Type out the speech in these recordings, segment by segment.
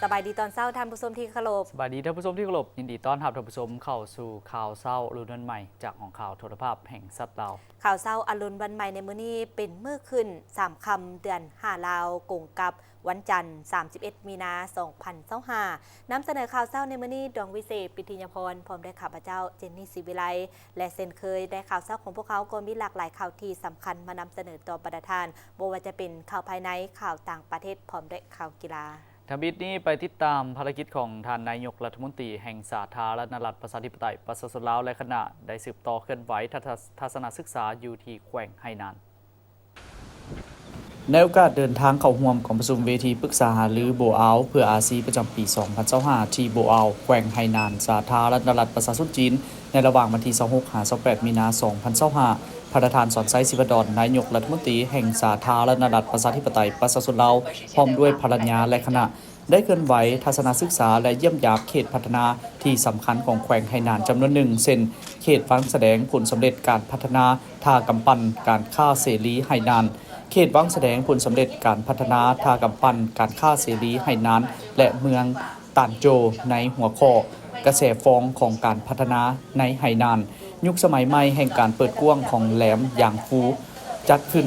ສະບາຍດີຕອນເຊົ້າ ທ່ານຜູ້ຊົມທີ່ເຄົາລົບ. ສະບາຍດີທ່ານຜູ້ຊົມທີ່ເຄົາລົບ. ຍິນດີຕ້ອນຮັບທ່ານຜູ້ຊົມເຂົ້າສູ່ຂ່າວເຊົ້າອະລຸນວັນໃໝ່ ຈາກຫ້ອງຂ່າວໂທລະພາບແຫ່ງຊາດລາວ. ຂ່າວເຊົ້າອະລຸນວັນໃໝ່ໃນມື້ນີ້ເປັນມື້ຂຶ້ນສາມຄ່ຳ ເດືອນຫ້າລາວ ກົງກັບວັນຈັນ ສາມສິບເອັດ ມີນາ ສອງພັນຊາວຫ້າ. ນຳສະເໜີຂ່າວເຊົ້າໃນມື້ນີ້ ດວງວິເສດ ປິດທິຍາພອນ ພ້ອມດ້ວຍຂ້າພະເຈົ້າ ເຈນນີ ສີວິໄລ ແລະ ເຊັ່ນເຄີຍ ໃນຂ່າວເຊົ້າຂອງພວກເຮົາກໍມີຫຼາກຫຼາຍຂ່າວທີ່ສຳຄັນມານຳສະເໜີຕໍ່ບັນດາທ່ານ, ບໍ່ວ່າຈະເປັນຂ່າວພາຍໃນ, ຂ່າວຕ່າງປະເທດ ພ້ອມດ້ວຍຂ່າວກິລາ. ທຳອິດນີ້ໄປຕິດຕາມພາລະກິດຂອງທ່ານນາຍົກລັດຖະມົນຕີແຫ່ງສາທາລະນະລັດປະຊາທິປະໄຕປະຊາຊົນລາວ ແລະ ຄະນະ ໄດ້ສືບຕໍ່ເຄື່ອນໄຫວທັດ ທັດສະນະສຶກສາຢູ່ທີ່ແຂວງໄຫໜານ. ໃນໂອກາດເດີນທາງເຂົ້າຮ່ວມກອງປະຊຸມເວທີປຶກສາຫາລືໂບອາວ ເພື່ອອາຊີ ປະຈຳປີສອງພັນຊາວຫ້າ ທີ່ໂບອາວ ແຂວງໄຫໜານ ສາທາລະນະລັດປະຊາຊົນຈີນ ໃນລະຫວ່າງວັນທີຊາວຫົກ ຫາ ຊາວແປດ ມີນາ ສອງພັນຊາວຫ້າ, ທ່ານ ສອນໄຊ ສີພັນດອນ ນາຍົກລັດຖະມົນຕີແຫ່ງສາທາລະນະລັດປະຊາທິປະໄຕປະຊາຊົນລາວ ພ້ອມດ້ວຍພັນລະຍາ ແລະ ຄະນະ ໄດ້ເຄື່ອນໄຫວທັດສະນະສຶກສາ ແລະ ຢ້ຽມຢາມເຂດພັດທະນາທີ່ສຳຄັນຂອງແຂວງໄຫໜານຈຳນວນໜຶ່ງ ເຊັ່ນ ເຂດວາງສະແດງຜົນສຳເລັດການພັດທະນາທ່າກຳປັ່ນການຄ້າເສລີໄຫໜານ, ເຂດວາງສະແດງຜົນສຳເລັດການພັດທະນາທ່າກຳປັ່ນການຄ້າເສລີໄຫໜານ ແລະ ເມືອງຕານໂຈ ໃນຫົວຂໍ້ກະແສຟອງຂອງການພັດທະນາໃນໄຫໜານ, ຍຸກສະໄໝໃໝ່ແຫ່ງການເປີດກວ້າງຂອງແຫຼມຢາງຟູ ຈັດຂຶ້ນ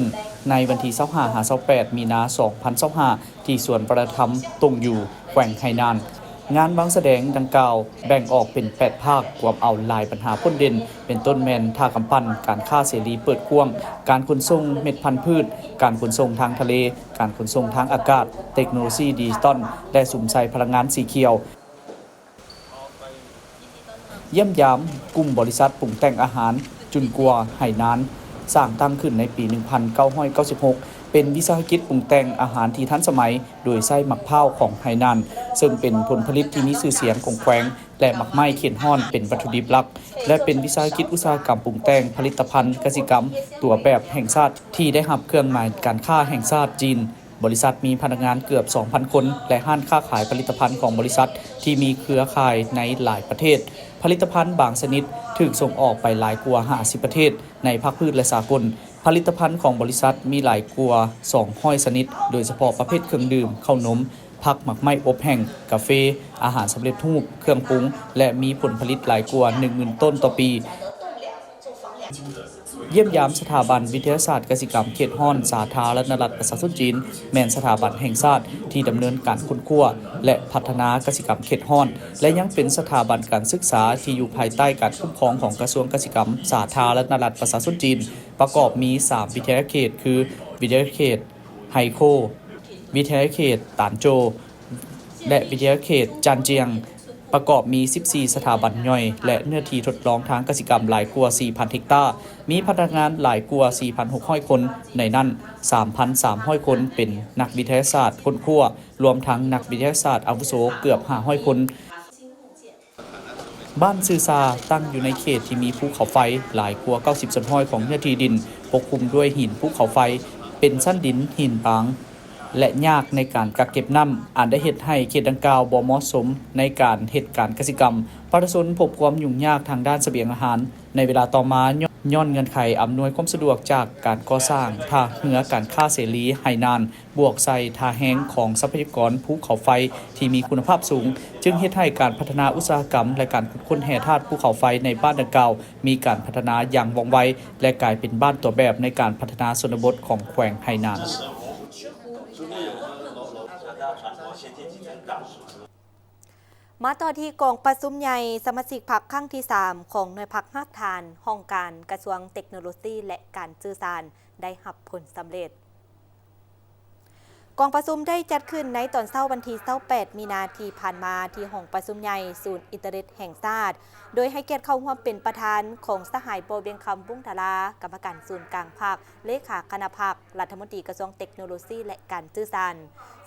ໃນວັນທີຊາວຫ້າ ຫາ ຊາວແປດ ມີນາ ສອງພັນຊາວຫ້າ ທີ່ສວນວັດທະນະທຳຕົງຢູ່ ແຂວງໄຫໜານ. ງານວາງສະແດງດັ່ງກ່າວແບ່ງອອກເປັນແປດພາກ, ກວມເອົາຫຼາຍບັນຫາພົ້ນເດັ່ນ ເປັນຕົ້ນແມ່ນທ່າກຳປັ່ນ, ການຄ້າເສລີເປີດກວ້າງ, ການຂົນສົ່ງເມັດພັນພືດ, ການຂົນສົ່ງທາງທະເລ, ການຂົນສົ່ງທາງອາກາດ, ເຕັກໂນໂລຊີດິຈິຕອນ ແລະ ສຸມໃສ່ພະລັງງານສີຂຽວ. ຢ້ຽມຢາມກຸ່ມບໍລິສັດປຸງແຕ່ງອາຫານຈຸນກົວໄຫໜານ ສ້າງຕັ້ງຂຶ້ນໃນປີໜຶ່ງພັນເກົ້າຮ້ອຍເກົ້າສິບຫົກ ເປັນວິສາຫະກິດປຸງແຕ່ງອາຫານທີ່ທັນສະໄໝ ໂດຍໃຊ້ໝາກພ້າວຂອງໄຫໜານ ເຊິ່ງເປັນຜົນຜະລິດທີ່ມີຊື່ສຽງຂອງແຂວງ ແລະ ໝາກໄມ້ເຂດຮ້ອນເປັນວັດຖຸດິບຫຼັກ ແລະ ເປັນວິສາຫະກິດອຸດສາຫະກຳປຸງແຕ່ງຜະລິດຕະພັນກະສິກຳຕົວແບບແຫ່ງຊາດ ທີ່ໄດ້ຮັບເຄື່ອງໝາຍການຄ້າແຫ່ງຊາດຈີນ. ບໍລິສັດມີພະນັກງານເກືອບສອງພັນຄົນ ແລະ ຮ້ານຄ້າຂາຍຜະລິດຕະພັນຂອງບໍລິສັດທີ່ມີເຄືອຂ່າຍໃນຫຼາຍປະເທດ. ຜະລິດຕະພັນບາງຊະນິດຖືກສົ່ງອອກໄປຫຼາຍກວ່າຫ້າສິບປະເທດໃນພາກພື້ນ ແລະ ສາກົນ. ຜະລິດຕະພັນຂອງບໍລິສັດມີຫຼາຍກວ່າສອງຮ້ອຍຊະນິດ, ໂດຍສະເພາະປະເພດເຄື່ອງດື່ມ, ເຂົ້າໜົມ, ຜັກ, ໝາກໄມ້ອົບແຫ້ງ, ກາເຟ, ອາຫານສຳເລັດຮູບ, ເຄື່ອງປຸງ ແລະ ມີຜົນຜະລິດຫຼາຍກວ່າໜຶ່ງໝື່ນໂຕນຕໍ່ປີ. ຢ້ຽມຢາມສະຖາບັນວິທະຍາສາດກະສິກຳເຂດຮ້ອນ ສາທາລະນະລັດປະຊາຊົນຈີນ ແມ່ນສະຖາບັນແຫ່ງຊາດທີ່ດຳເນີນການຄົ້ນຄວ້າ ແລະ ພັດທະນາກະສິກຳເຂດຮ້ອນ ແລະ ຍັງເປັນສະຖາບັນການສຶກສາທີ່ຢູ່ພາຍໃຕ້ການຄຸ້ມຄອງຂອງກະຊວງກະສິກຳ ສາທາລະນະລັດປະຊາຊົນຈີນ, ປະກອບມີສາມວິທະຍາເຂດ ຄື ວິທະຍາເຂດໄຮໂຄ, ວິທະຍາເຂດຕານໂຈ ແລະ ວິທະຍາເຂດຈານຈຽງ, ປະກອບມີສິບສີ່ສະຖາບັນຍ່ອຍ ແລະ ເນື້ອທີ່ທົດລອງທາງກະສິກຳຫຼາຍກວ່າສີ່ພັນເຮັກຕາ, ມີພະນັກງານຫຼາຍກວ່າສີ່ພັນຫົກຮ້ອຍຄົນ, ໃນນັ້ນສາມພັນສາມຮ້ອຍຄົນເປັນນັກວິທະຍາສາດຄົ້ນຄວ້າ, ລວມທັງນັກວິທະຍາສາດອາວຸໂສເກືອບຫ້າຮ້ອຍຄົນ. ບ້ານຊື່ຊາ ຕັ້ງຢູ່ໃນເຂດທີ່ມີພູເຂົາໄຟ, ຫຼາຍກວ່າເກົ້າສິບສ່ວນຮ້ອຍຂອງເນື້ອທີ່ດິນປົກຄຸມດ້ວຍຫີນພູເຂົາໄຟ, ເປັນຊັ້ນດິນຫີນບາງ ແລະ ຍາກໃນການກັກເກັບນ້ຳ, ອັນໄດ້ເຮັດໃຫ້ເຂດດັ່ງກ່າວບໍ່ເໝາະສົມໃນການເຮັດການກະສິກຳ. ປະຊາຊົນພົບຄວາມຫຍຸ້ງຍາກທາງດ້ານສະບຽງອາຫານໃນເວລາຕໍ່ມາ ຍ້ອນເງື່ອນໄຂອຳນວຍຄວາມສະດວກຈາກການກໍ່ສ້າງທ່າເຮືອການຄ້າເສລີໄຫໜານ, ບວກໃສ່ທ່າແຮງຂອງຊັບພະຍາກອນພູເຂົາໄຟທີ່ມີຄຸນນະພາບສູງ, ຈຶ່ງເຮັດໃຫ້ການພັດທະນາອຸດສາຫະກຳ ແລະ ການຂຸດຄົ້ນແຮ່ທາດພູເຂົາໄຟໃນບ້ານດັ່ງກ່າວ ມີການພັດທະນາຢ່າງວ່ອງໄວ ແລະ ກາຍເປັນບ້ານຕົວແບບໃນການພັດທະນາຊົນນະບົດຂອງແຂວງໄຫໜານ. ມາຕໍ່ທີ່ກອງປະຊຸມໃຫຍ່ສະມາຊິກພັກຄັ້ງທີສາມ ຂອງໜ່ວຍພັກຮາກຖານຫ້ອງການກະຊວງເຕັກໂນໂລຊີ ແລະ ການສື່ສານ ໄດ້ຮັບຜົນສຳເລັດ. ກອງປະຊຸມໄດ້ຈັດຂຶ້ນໃນຕອນເຊົ້າວັນທີຊາວແປດ ມີນາທີ່ຜ່ານມາ ທີ່ຫ້ອງປະຊຸມໃຫຍ່ສູນອິນເຕີເນັດແຫ່ງຊາດ, ໂດຍໃຫ້ກຽດເຂົ້າຮ່ວມເປັນປະທານຂອງສະຫາຍ ປໍວຽງຄຳ ວົງດາລາ ກຳມະການສູນກາງພັກ, ເລຂາຄະນະພັກ, ລັດຖະມົນຕີກະຊວງເຕັກໂນໂລຊີ ແລະ ການສື່ສານ,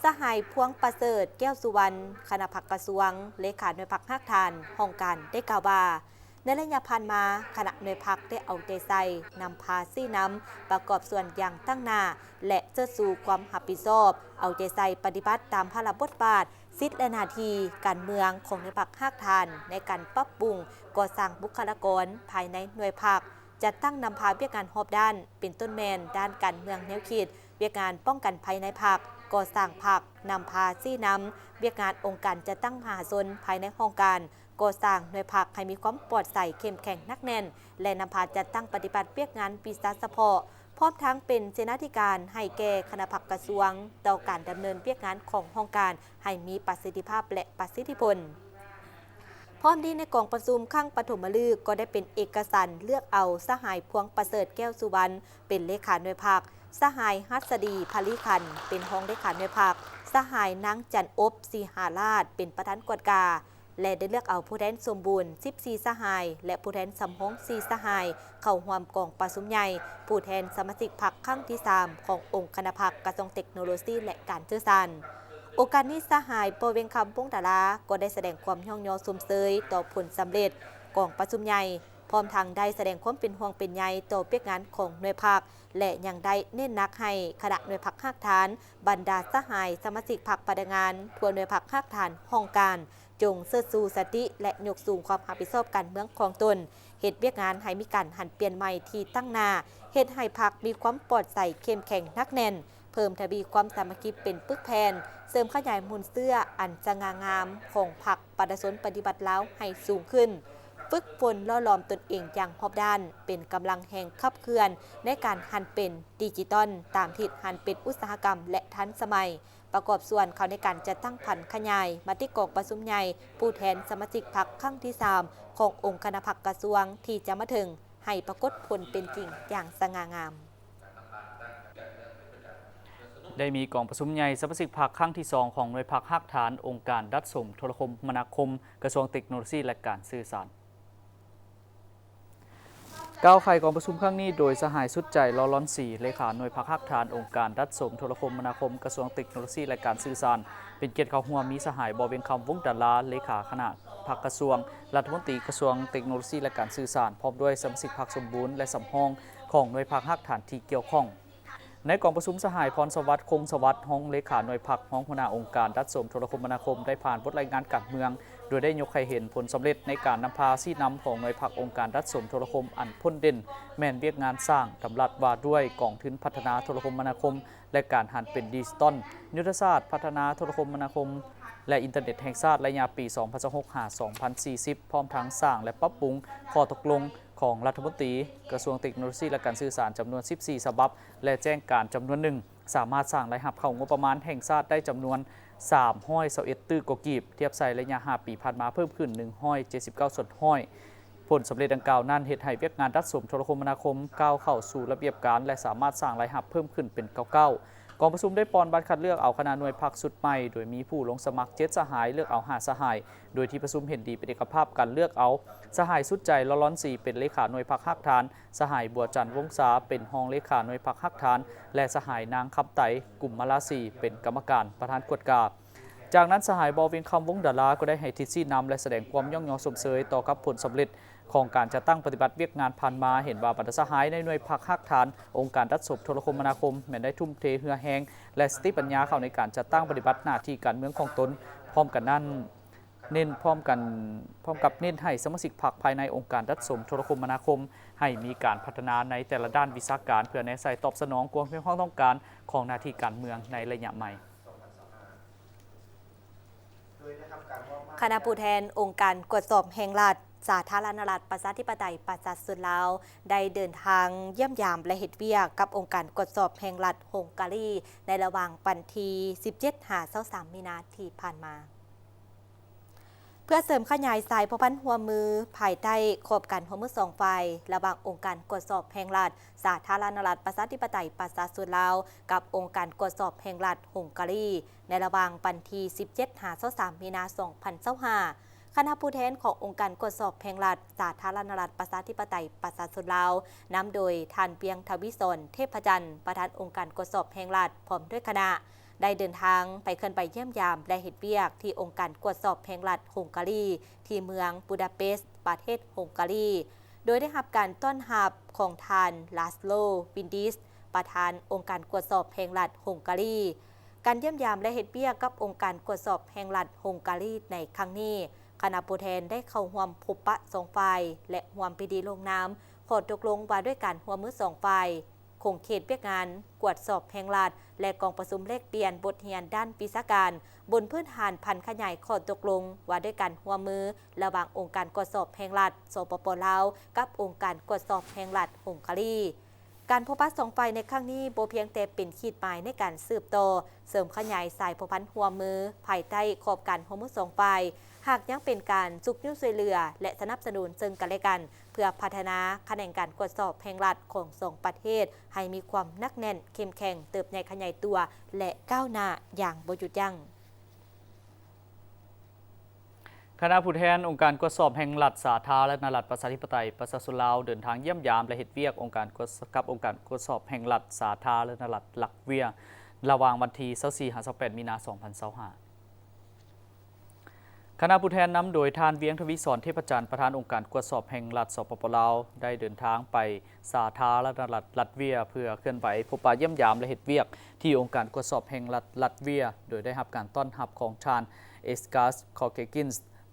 ສະຫາຍ ພວງປະເສີດ ແກ້ວສຸວັນ ຄະນະພັກກະຊວງ, ເລຂາໜ່ວຍພັກຮາກຖານຫ້ອງການ ໄດ້ກ່າວວ່າ ໃນໄລຍະຜ່ານມາ, ຄະນະໜ່ວຍພັກໄດ້ເອົາໃຈໃສ່ນຳພາຊີ້ນຳ, ປະກອບສ່ວນຢ່າງຕັ້ງໜ້າ ແລະ ເຊີດຊູຄວາມຮັບຜິດຊອບ, ເອົາໃຈໃສ່ປະຕິບັດຕາມພາລະບົດບາດ, ສິດ ແລະ ໜ້າທີ່ການເມືອງຂອງໜ່ວຍພັກຮາກຖານ ໃນການປັບປຸງ, ກໍ່ສ້າງບຸກຄະລາກອນພາຍໃນໜ່ວຍພັກ, ຈັດຕັ້ງນຳພາວຽກງານຮອບດ້ານ, ເປັນຕົ້ນແມ່ນດ້ານການເມືອງແນວຄິດ, ວຽກງານປ້ອງກັນໄພໃນພັກ, ກໍ່ສ້າງພັກ, ນຳພາຊີ້ນຳວຽກງານອົງການຈັດຕັ້ງມະຫາຊົນພາຍໃນຫ້ອງການ, ກໍ່ສ້າງໜ່ວຍພັກໃຫ້ມີຄວາມປອດໃສ, ເຂັ້ມແຂງ, ໜັກແໜ້ນ ແລະ ນຳພາຈັດຕັ້ງປະຕິບັດວຽກງານວິຊາສະເພາະ, ພ້ອມທັງເປັນເສນາທິການໃຫ້ແກ່ຄະນະພັກກະຊວງ ຕໍ່ການດຳເນີນວຽກງານຂອງຫ້ອງການໃຫ້ມີປະສິດທິພາບ ແລະ ປະສິດທິຜົນ. ພ້ອມນີ້ໃນກອງປະຊຸມຄັ້ງປະຖົມມະລຶກກໍໄດ້ເປັນເອກະສັນເລືອກເອົາສະຫາຍ ພວງປະເສີດ ແກ້ວສຸວັນ ເປັນເລຂາໜ່ວຍພັກ, ສະຫາຍ ຫັດສະດີ ພະລີຂັນ ເປັນຮອງເລຂາໜ່ວຍພັກ, ສະຫາຍ ນາງ ຈັນອົບ ສີຫາລາດ ເປັນປະທານກວດກາ ແລະ ໄດ້ເລືອກເອົາຜູ້ແທນສົມບູນສິບສີ່ສະຫາຍ ແລະ ຜູ້ແທນສຳຮອງສີ່ສະຫາຍ ເຂົ້າຮ່ວມກອງປະຊຸມໃຫຍ່ຜູ້ແທນສະມາຊິກພັກຄັ້ງທີສາມ ຂອງອົງຄະນະພັກກະຊວງເຕັກໂນໂລຊີ ແລະ ການສື່ສານ. ໂອກາດນີ້ ສະຫາຍ ປໍວຽງຄຳ ວົງດາລາ ກໍໄດ້ສະແດງຄວາມຍ້ອງຍໍຊົມເຊີຍຕໍ່ຜົນສຳເລັດກອງປະຊຸມໃຫຍ່, ພ້ອມທັງໄດ້ສະແດງຄວາມເປັນຫ່ວງເປັນໃຍຕໍ່ວຽກງານຂອງໜ່ວຍພັກ ແລະ ຍັງໄດ້ເນັ້ນໜັກໃຫ້ຄະນະໜ່ວຍພັກຮາກຖານ, ບັນດາສະຫາຍສະມາຊິກພັກພະນັກງານທົ່ວໜ່ວຍພັກຮາກຖານຫ້ອງການ ຈົ່ງເຊີດຊູສະຕິ ແລະ ຍົກສູງຄວາມຮັບຜິດຊອບການເມືອງຂອງຕົນ, ເຮັດວຽກງານໃຫ້ມີການຫັນປ່ຽນໃໝ່ທີ່ຕັ້ງໜ້າ, ເຮັດໃຫ້ພັກມີຄວາມປອດໃສ, ເຂັ້ມແຂງ, ໜັກແໜ້ນ, ເພີ່ມທະວີຄວາມສາມັກຄີເປັນປຶກແຜ່ນ, ເສີມຂະຫຍາຍມູນເຊື້ອອັນສະຫງ່າງາມຂອງພັກປະຊາຊົນປະຕິວັດລາວໃຫ້ສູງຂຶ້ນ, ຝຶກຝົນຫຼໍ່ຫຼອມຕົນເອງຢ່າງຮອບດ້ານ, ເປັນກຳລັງແຮງຂັບເຄື່ອນໃນການຫັນເປັນດິຈິຕອນ ຕາມທິດຫັນເປັນອຸດສາຫະກຳ ແລະ ທັນສະໄໝ, ປະກອບສ່ວນເຂົ້າໃນການຈັດຕັ້ງຜັນຂະຫຍາຍມະຕິກອງປະຊຸມໃຫຍ່ຜູ້ແທນສະມາຊິກພັກຄັ້ງທີສາມ ຂອງອົງຄະນະພັກກະຊວງທີ່ຈະມາເຖິງ ໃຫ້ປາກົດຜົນເປັນຈິງຢ່າງສະຫງ່າງາມ. ໄດ້ມີກອງປະຊຸມໃຫຍ່ສະມາຊິກພັກຄັ້ງທີສອງ ຂອງໜ່ວຍພັກຮາກຖານອົງການດັດສົມໂທລະຄົມມະນາຄົມ ກະຊວງເຕັກໂນໂລຊີ ແລະ ການສື່ສານ. ກ່າວໄຂກອງປະຊຸມຄັ້ງນີ້ໂດຍສະຫາຍ ສຸດໃຈ ລໍລອນສີ ເລຂາໜ່ວຍພັກຮາກຖານອົງການດັດສົມໂທລະຄົມມະນາຄົມ ກະຊວງເຕັກໂນໂລຊີ ແລະ ການສື່ສານ, ເປັນກຽດເຂົ້າຮ່ວມມີສະຫາຍ ບໍວຽງຄຳ ວົງດາລາ ເລຂາຄະນະພັກກະຊວງ, ລັດຖະມົນຕີກະຊວງເຕັກໂນໂລຊີ ແລະ ການສື່ສານ, ພ້ອມດ້ວຍສະມາຊິກພັກສົມບູນ ແລະ ສຳຮອງຂອງໜ່ວຍພັກຮາກຖານທີ່ກ່ຽວຂ້ອງ. ໃນກອງປະຊຸມ ສະຫາຍ ພອນສະຫວັດ ຄົງສະຫວັດ ຮອງເລຂາໜ່ວຍພັກ, ຮອງຫົວໜ້າອົງການດັດສົມໂທລະຄົມມະນາຄົມ ໄດ້ຜ່ານບົດລາຍງານການເມືອງ ໂດຍໄດ້ຍົກໃຫ້ເຫັນຜົນສຳເລັດໃນການນຳພາຊີ້ນຳຂອງໜ່ວຍພັກອົງການດັດສົມໂທລະຄົມອັນພົ້ນເດັ່ນ ແມ່ນວຽກງານສ້າງດຳລັດວ່າດ້ວຍກອງທຶນພັດທະນາໂທລະຄົມມະນາຄົມ ແລະ ການຫັນເປັນດິຈິຕອນ, ຍຸດທະສາດພັດທະນາໂທລະຄົມມະນາຄົມ ແລະ ອິນເຕີເນັດແຫ່ງຊາດ ໄລຍະປີສອງພັນຊາວຫົກ ຫາ ສອງພັນສີ່ສິບ ພ້ອມທັງສ້າງ ແລະ ປັບປຸງຂໍ້ຕົກລົງຂອງລັດຖະມົນຕີກະຊວງເຕັກໂນໂລຊີ ແລະ ການສື່ສານ ຈຳນວນສິບສີ່ສະບັບ ແລະ ແຈ້ງການຈຳນວນໜຶ່ງ ສາມາດສ້າງລາຍຮັບເຂົ້າງົບປະມານແຫ່ງຊາດໄດ້ຈຳນວນສາມຮ້ອຍຊາວເອັດຕື້ກວ່າກີບ, ທຽບໃສ່ໄລຍະຫ້າປີຜ່ານມາເພີ່ມຂຶ້ນໜຶ່ງຮ້ອຍເຈັດສິບເກົ້າສ່ວນຮ້ອຍ. ຜົນສຳເລັດດັ່ງກ່າວນັ້ນເຮັດໃຫ້ວຽກງານດັດສົມໂທລະຄົມມະນາຄົມກ້າວເຂົ້າສູ່ລະບຽບການ ແລະ ສາມາດສ້າງລາຍຮັບເພີ່ມຂຶ້ນເປັນເກົ້າເກົ້າ. ກອງປະຊຸມໄດ້ປ່ອນບັດຄັດເລືອກເອົາຄະນະໜ່ວຍພັກຊຸດໃໝ່, ໂດຍມີຜູ້ລົງສະໝັກເຈັດສະຫາຍ, ເລືອກເອົາຫ້າສະຫາຍ, ໂດຍທີ່ປະຊຸມເຫັນດີເປັນເອກະພາບການເລືອກເອົາສະຫາຍ ສຸດໃຈ ລໍລອນສີ ເປັນເລຂາໜ່ວຍພັກຮາກຖານ, ສະຫາຍ ບົວຈັນ ວົງສາ ເປັນຮອງເລຂາໜ່ວຍພັກຮາກຖານ ແລະ ສະຫາຍ ນາງ ຄຳໄຕ ກຸມມະລາສີ ເປັນກຳມະການປະທານກວດກາ. ຈາກນັ້ນ ສະຫາຍ ບໍວຽງຄຳ ວົງດາລາ ກໍໄດ້ໃຫ້ທິດຊີ້ນຳ ແລະ ສະແດງຄວາມຍ້ອງຍໍຊົມເຊີຍຕໍ່ກັບຜົນສຳເລັດຂອງການຈັດຕັ້ງປະຕິບັດວຽກງານຜ່ານມາ, ເຫັນວ່າບັນດາສະຫາຍໃນໜ່ວຍພັກຮາກຖານອົງການດັດສົມໂທລະຄົມມະນາຄົມ ແມ່ນໄດ້ທຸ່ມເທເຫື່ອແຮງ ແລະ ສະຕິປັນຍາເຂົ້າໃນການຈັດຕັ້ງປະຕິບັດໜ້າທີ່ການເມືອງຂອງຕົນ. ພ້ອມກັນນັ້ນ ເນັ້ນ ພ້ອມກັນ ພ້ອມກັບເນັ້ນໃຫ້ສະມາຊິກພັກພາຍໃນອົງການດັດສົມໂທລະຄົມມະນາຄົມ ໃຫ້ມີການພັດທະນາໃນແຕ່ລະດ້ານວິຊາການ ເພື່ອແນໃສ່ຕອບສະໜອງຄວາມຮຽກຮ້ອງຕ້ອງການຂອງໜ້າທີ່ການເມືອງໃນໄລຍະໃໝ່. ຄະນະຜູ້ແທນອົງການກວດສອບແຫ່ງລັດ ສາທາລະນະລັດ ປະຊາທິປະໄຕ ປະຊາຊົນລາວ ໄດ້ເດີນທາງຢ້ຽມຢາມ ແລະ ເຮັດວຽກກັບອົງການກວດສອບແຫ່ງລັດຮົງກາລີ ໃນລະຫວ່າງວັນທີສິບເຈັດ ຫາ ຊາວສາມ ມີນາທີ່ຜ່ານມາ. ເພື່ອເສີມຂະຫຍາຍສາຍພົວພັນຮ່ວມມື ພາຍໃຕ້ຂອບການຮ່ວມມືສອງຝ່າຍ ລະຫວ່າງອົງການກວດສອບແຫ່ງລັດ ສາທາລະນະລັດ ປະຊາທິປະໄຕ ປະຊາຊົນລາວ ກັບອົງການກວດສອບແຫ່ງລັດຮົງກາລີ ໃນລະຫວ່າງວັນທີສິບເຈັດ ຫາ ຊາວສາມ ມີນາ ສອງພັນຊາວຫ້າ ຄະນະຜູ້ແທນຂອງອົງການກວດສອບແຫ່ງລັດ ສາທາລະນະລັດ ປະຊາທິປະໄຕ ປະຊາຊົນລາວ ນຳໂດຍທ່ານ ວຽງທະວີສອນ ເທບພະຈັນ ປະທານອົງການກວດສອບແຫ່ງລັດ ພ້ອມດ້ວຍຄະນະ ໄດ້ເດີນທາງໄປເຄື່ອນໄຫວຢ້ຽມຢາມ ແລະ ເຮັດວຽກທີ່ອົງການກວດສອບແຫ່ງລັດຮົງກາລີ ທີ່ເມືອງບູດາເປສ ປະເທດຮົງກາລີ ໂດຍໄດ້ຮັບການຕ້ອນຮັບຂອງທ່ານ ລາສໂລ ວິນດິສ ປະທານອົງການກວດສອບແຫ່ງລັດຮົງກາລີ. ການຢ້ຽມຢາມ ແລະ ເຮັດວຽກກັບອົງການກວດສອບແຫ່ງລັດຮົງກາລີໃນຄັ້ງນີ້, ຄະນະຜູ້ແທນໄດ້ເຂົ້າຮ່ວມພົບປະສອງຝ່າຍ ແລະ ຮ່ວມພິທີລົງນາມຂໍ້ຕົກລົງວ່າດ້ວຍການຮ່ວມມືສອງຝ່າຍ, ໂຄ ຂົງເຂດວຽກງານກວດສອບແຫ່ງລັດ ແລະ ກອງປະຊຸມແລກປ່ຽນບົດຮຽນດ້ານວິຊາການ ບົນພື້ນຖານຜັນຂະຫຍາຍຂໍ້ຕົກລົງວ່າດ້ວຍການຮ່ວມມືລະຫວ່າງອົງການກວດສອບແຫ່ງລັດ ສປປ ລາວ ກັບອົງການກວດສອບແຫ່ງລັດຮົງກາຣີ. ການພົບປະສອງຝ່າຍໃນຄັ້ງນີ້ບໍ່ພຽງແຕ່ເປັນຂີດໝາຍໃນການສືບຕໍ່ເສີມຂະຫຍາຍສາຍພົວພັນຮ່ວມມືພາຍໃຕ້ຂອບການຮ່ວມມືສອງຝ່າຍ, ຫາກຍັງເປັນການຊຸກຍູ້ຊ່ວຍເຫຼືອ ແລະ ສະໜັບສະໜູນເຊິ່ງກັນແລະກັນ ເພື່ອພັດທະນາຂະແໜງການກວດສອບແຫ່ງລັດຂອງສອງປະເທດໃຫ້ມີຄວາມໜັກແໜ້ນ, ເຂັ້ມແຂງ, ເຕີບໃຫຍ່ຂະຫຍາຍຕົວ ແລະ ກ້າວໜ້າຢ່າງບໍ່ຢຸດຢັ້ງ. ຄະນະຜູ້ແທນອົງການກວດສອບແຫ່ງລັດສາທາລະນະລັດປະຊາທິປະໄຕປະຊາຊົນລາວ ເດີນທາງຢ້ຽມຢາມ ແລະ ເຮັດວຽກອົງການກວດ ກັບອົງການກວດສອບແຫ່ງລັດສາທາລະນະລັດລັດເວຍ ລະຫວ່າງວັນທີຊາວສີ່ ຫາ ຊາວແປດ ມີນາ ສອງພັນຊາວຫ້າ. ຄະນະຜູ້ແທນນຳໂດຍທ່ານ ວຽງທະວີສອນ ເທບພະຈັນ ປະທານອົງການກວດສອບແຫ່ງລັດ ສປປ ລາວ ໄດ້ເດີນທາງໄປສາທາລະນະລັດລັດເວຍ ເພື່ອເຄື່ອນໄຫວພົບປະຢ້ຽມຢາມ ແລະ ເຮັດວຽກທີ່ອົງການກວດສອບແຫ່ງລັດລັດເວຍ ໂດຍໄດ້ຮັບການຕ້ອນຮັບຂອງທ່ານ ເອສກາສ ຄອເກກິນ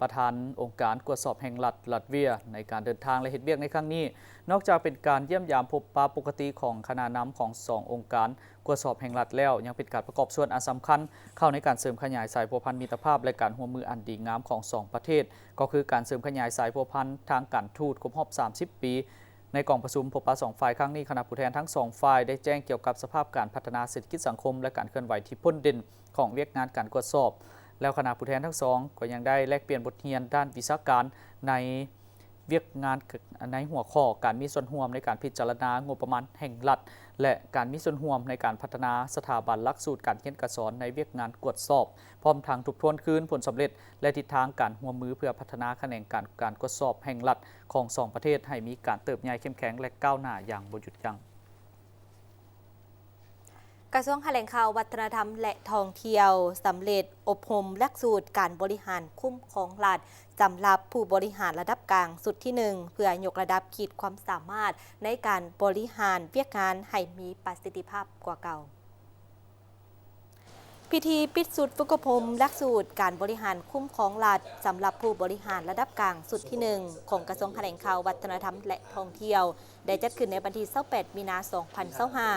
ປະທານອົງການກວດສອບແຫ່ງລັດລັດເວຍ ໃນການເດີນທາງ ແລະ ເຮັດວຽກໃນຄັ້ງນີ້. ນອກຈາກເປັນການຢ້ຽມຢາມພົບປະປົກກະຕິຂອງຄະນະນຳຂອງສອງອົງການກວດສອບແຫ່ງລັດແລ້ວ, ຍັງເປັນການປະກອບສ່ວນອັນສຳຄັນເຂົ້າໃນການເສີມຂະຫຍາຍສາຍພົວພັນມິດຕະພາບ ແລະ ການຮ່ວມມືອັນດີງາມຂອງສອງປະເທດ, ກໍຄືການເສີມຂະຫຍາຍສາຍພົວພັນທາງການທູດຄົບຮອບສາມສິບປີ. ໃນກອງປະຊຸມພົບປະສອງຝ່າຍຄັ້ງນີ້, ຄະນະຜູ້ແທນທັງສອງຝ່າຍໄດ້ແຈ້ງກ່ຽວກັບສະພາບການພັດທະນາເສດຖະກິດສັງຄົມ ແລະ ການເຄື່ອນໄຫວທີ່ພົ້ນເດັ່ນຂອງວຽກງານການກວດສອບ. ແລ້ວຄະນະຜູ້ແທນທັງສອງກໍຍັງໄດ້ແລກປ່ຽນບົດຮຽນດ້ານວິຊາການໃນວຽກງານ ໃນຫົວຂໍ້ການມີສ່ວນຮ່ວມໃນການພິຈາລະນາງົບປະມານແຫ່ງລັດ ແລະ ການມີສ່ວນຮ່ວມໃນການພັດທະນາສະຖາບັນຫຼັກສູດການຮຽນການສອນໃນວຽກງານກວດສອບ, ພ້ອມທັງທົບທວນຄືນຜົນສຳເລັດ ແລະ ທິດທາງການຮ່ວມມືເພື່ອພັດທະນາຂະແໜງການການກວດສອບແຫ່ງລັດຂອງສອງປະເທດໃຫ້ມີການເຕີບໃຫຍ່ເຂັ້ມແຂງ ແລະ ກ້າວໜ້າຢ່າງບໍ່ຢຸດຢັ້ງ. ກະຊວງຖະແຫຼງຂ່າວ, ວັດທະນະທຳ ແລະ ທ່ອງທ່ຽວ ສຳເລັດອົບຮົມຫຼັກສູດການບໍລິຫານຄຸ້ມຄອງລັດ ສຳລັບຜູ້ບໍລິຫານລະດັບກາງຊຸດທີໜຶ່ງ ເພື່ອຍົກລະດັບຂີດຄວາມສາມາດໃນການບໍລິຫານວຽກງານໃຫ້ມີປະສິດທິພາບກວ່າເກົ່າ. ພິທີປິດຊຸດຝຶກອົບຮົມຫຼັກສູດການບໍລິຫານຄຸ້ມຄອງລັດ ສຳລັບຜູ້ບໍລິຫານລະດັບກາງຊຸດທີໜຶ່ງ ຂອງກະຊວງຖະແຫຼງຂ່າວ, ວັດທະນະທຳ ແລະ ທ່ອງທ່ຽວ ໄດ້ຈັດຂຶ້ນໃນວັນທີຊາວແປດ ມີນາ ສອງພັນຊາວຫ້າ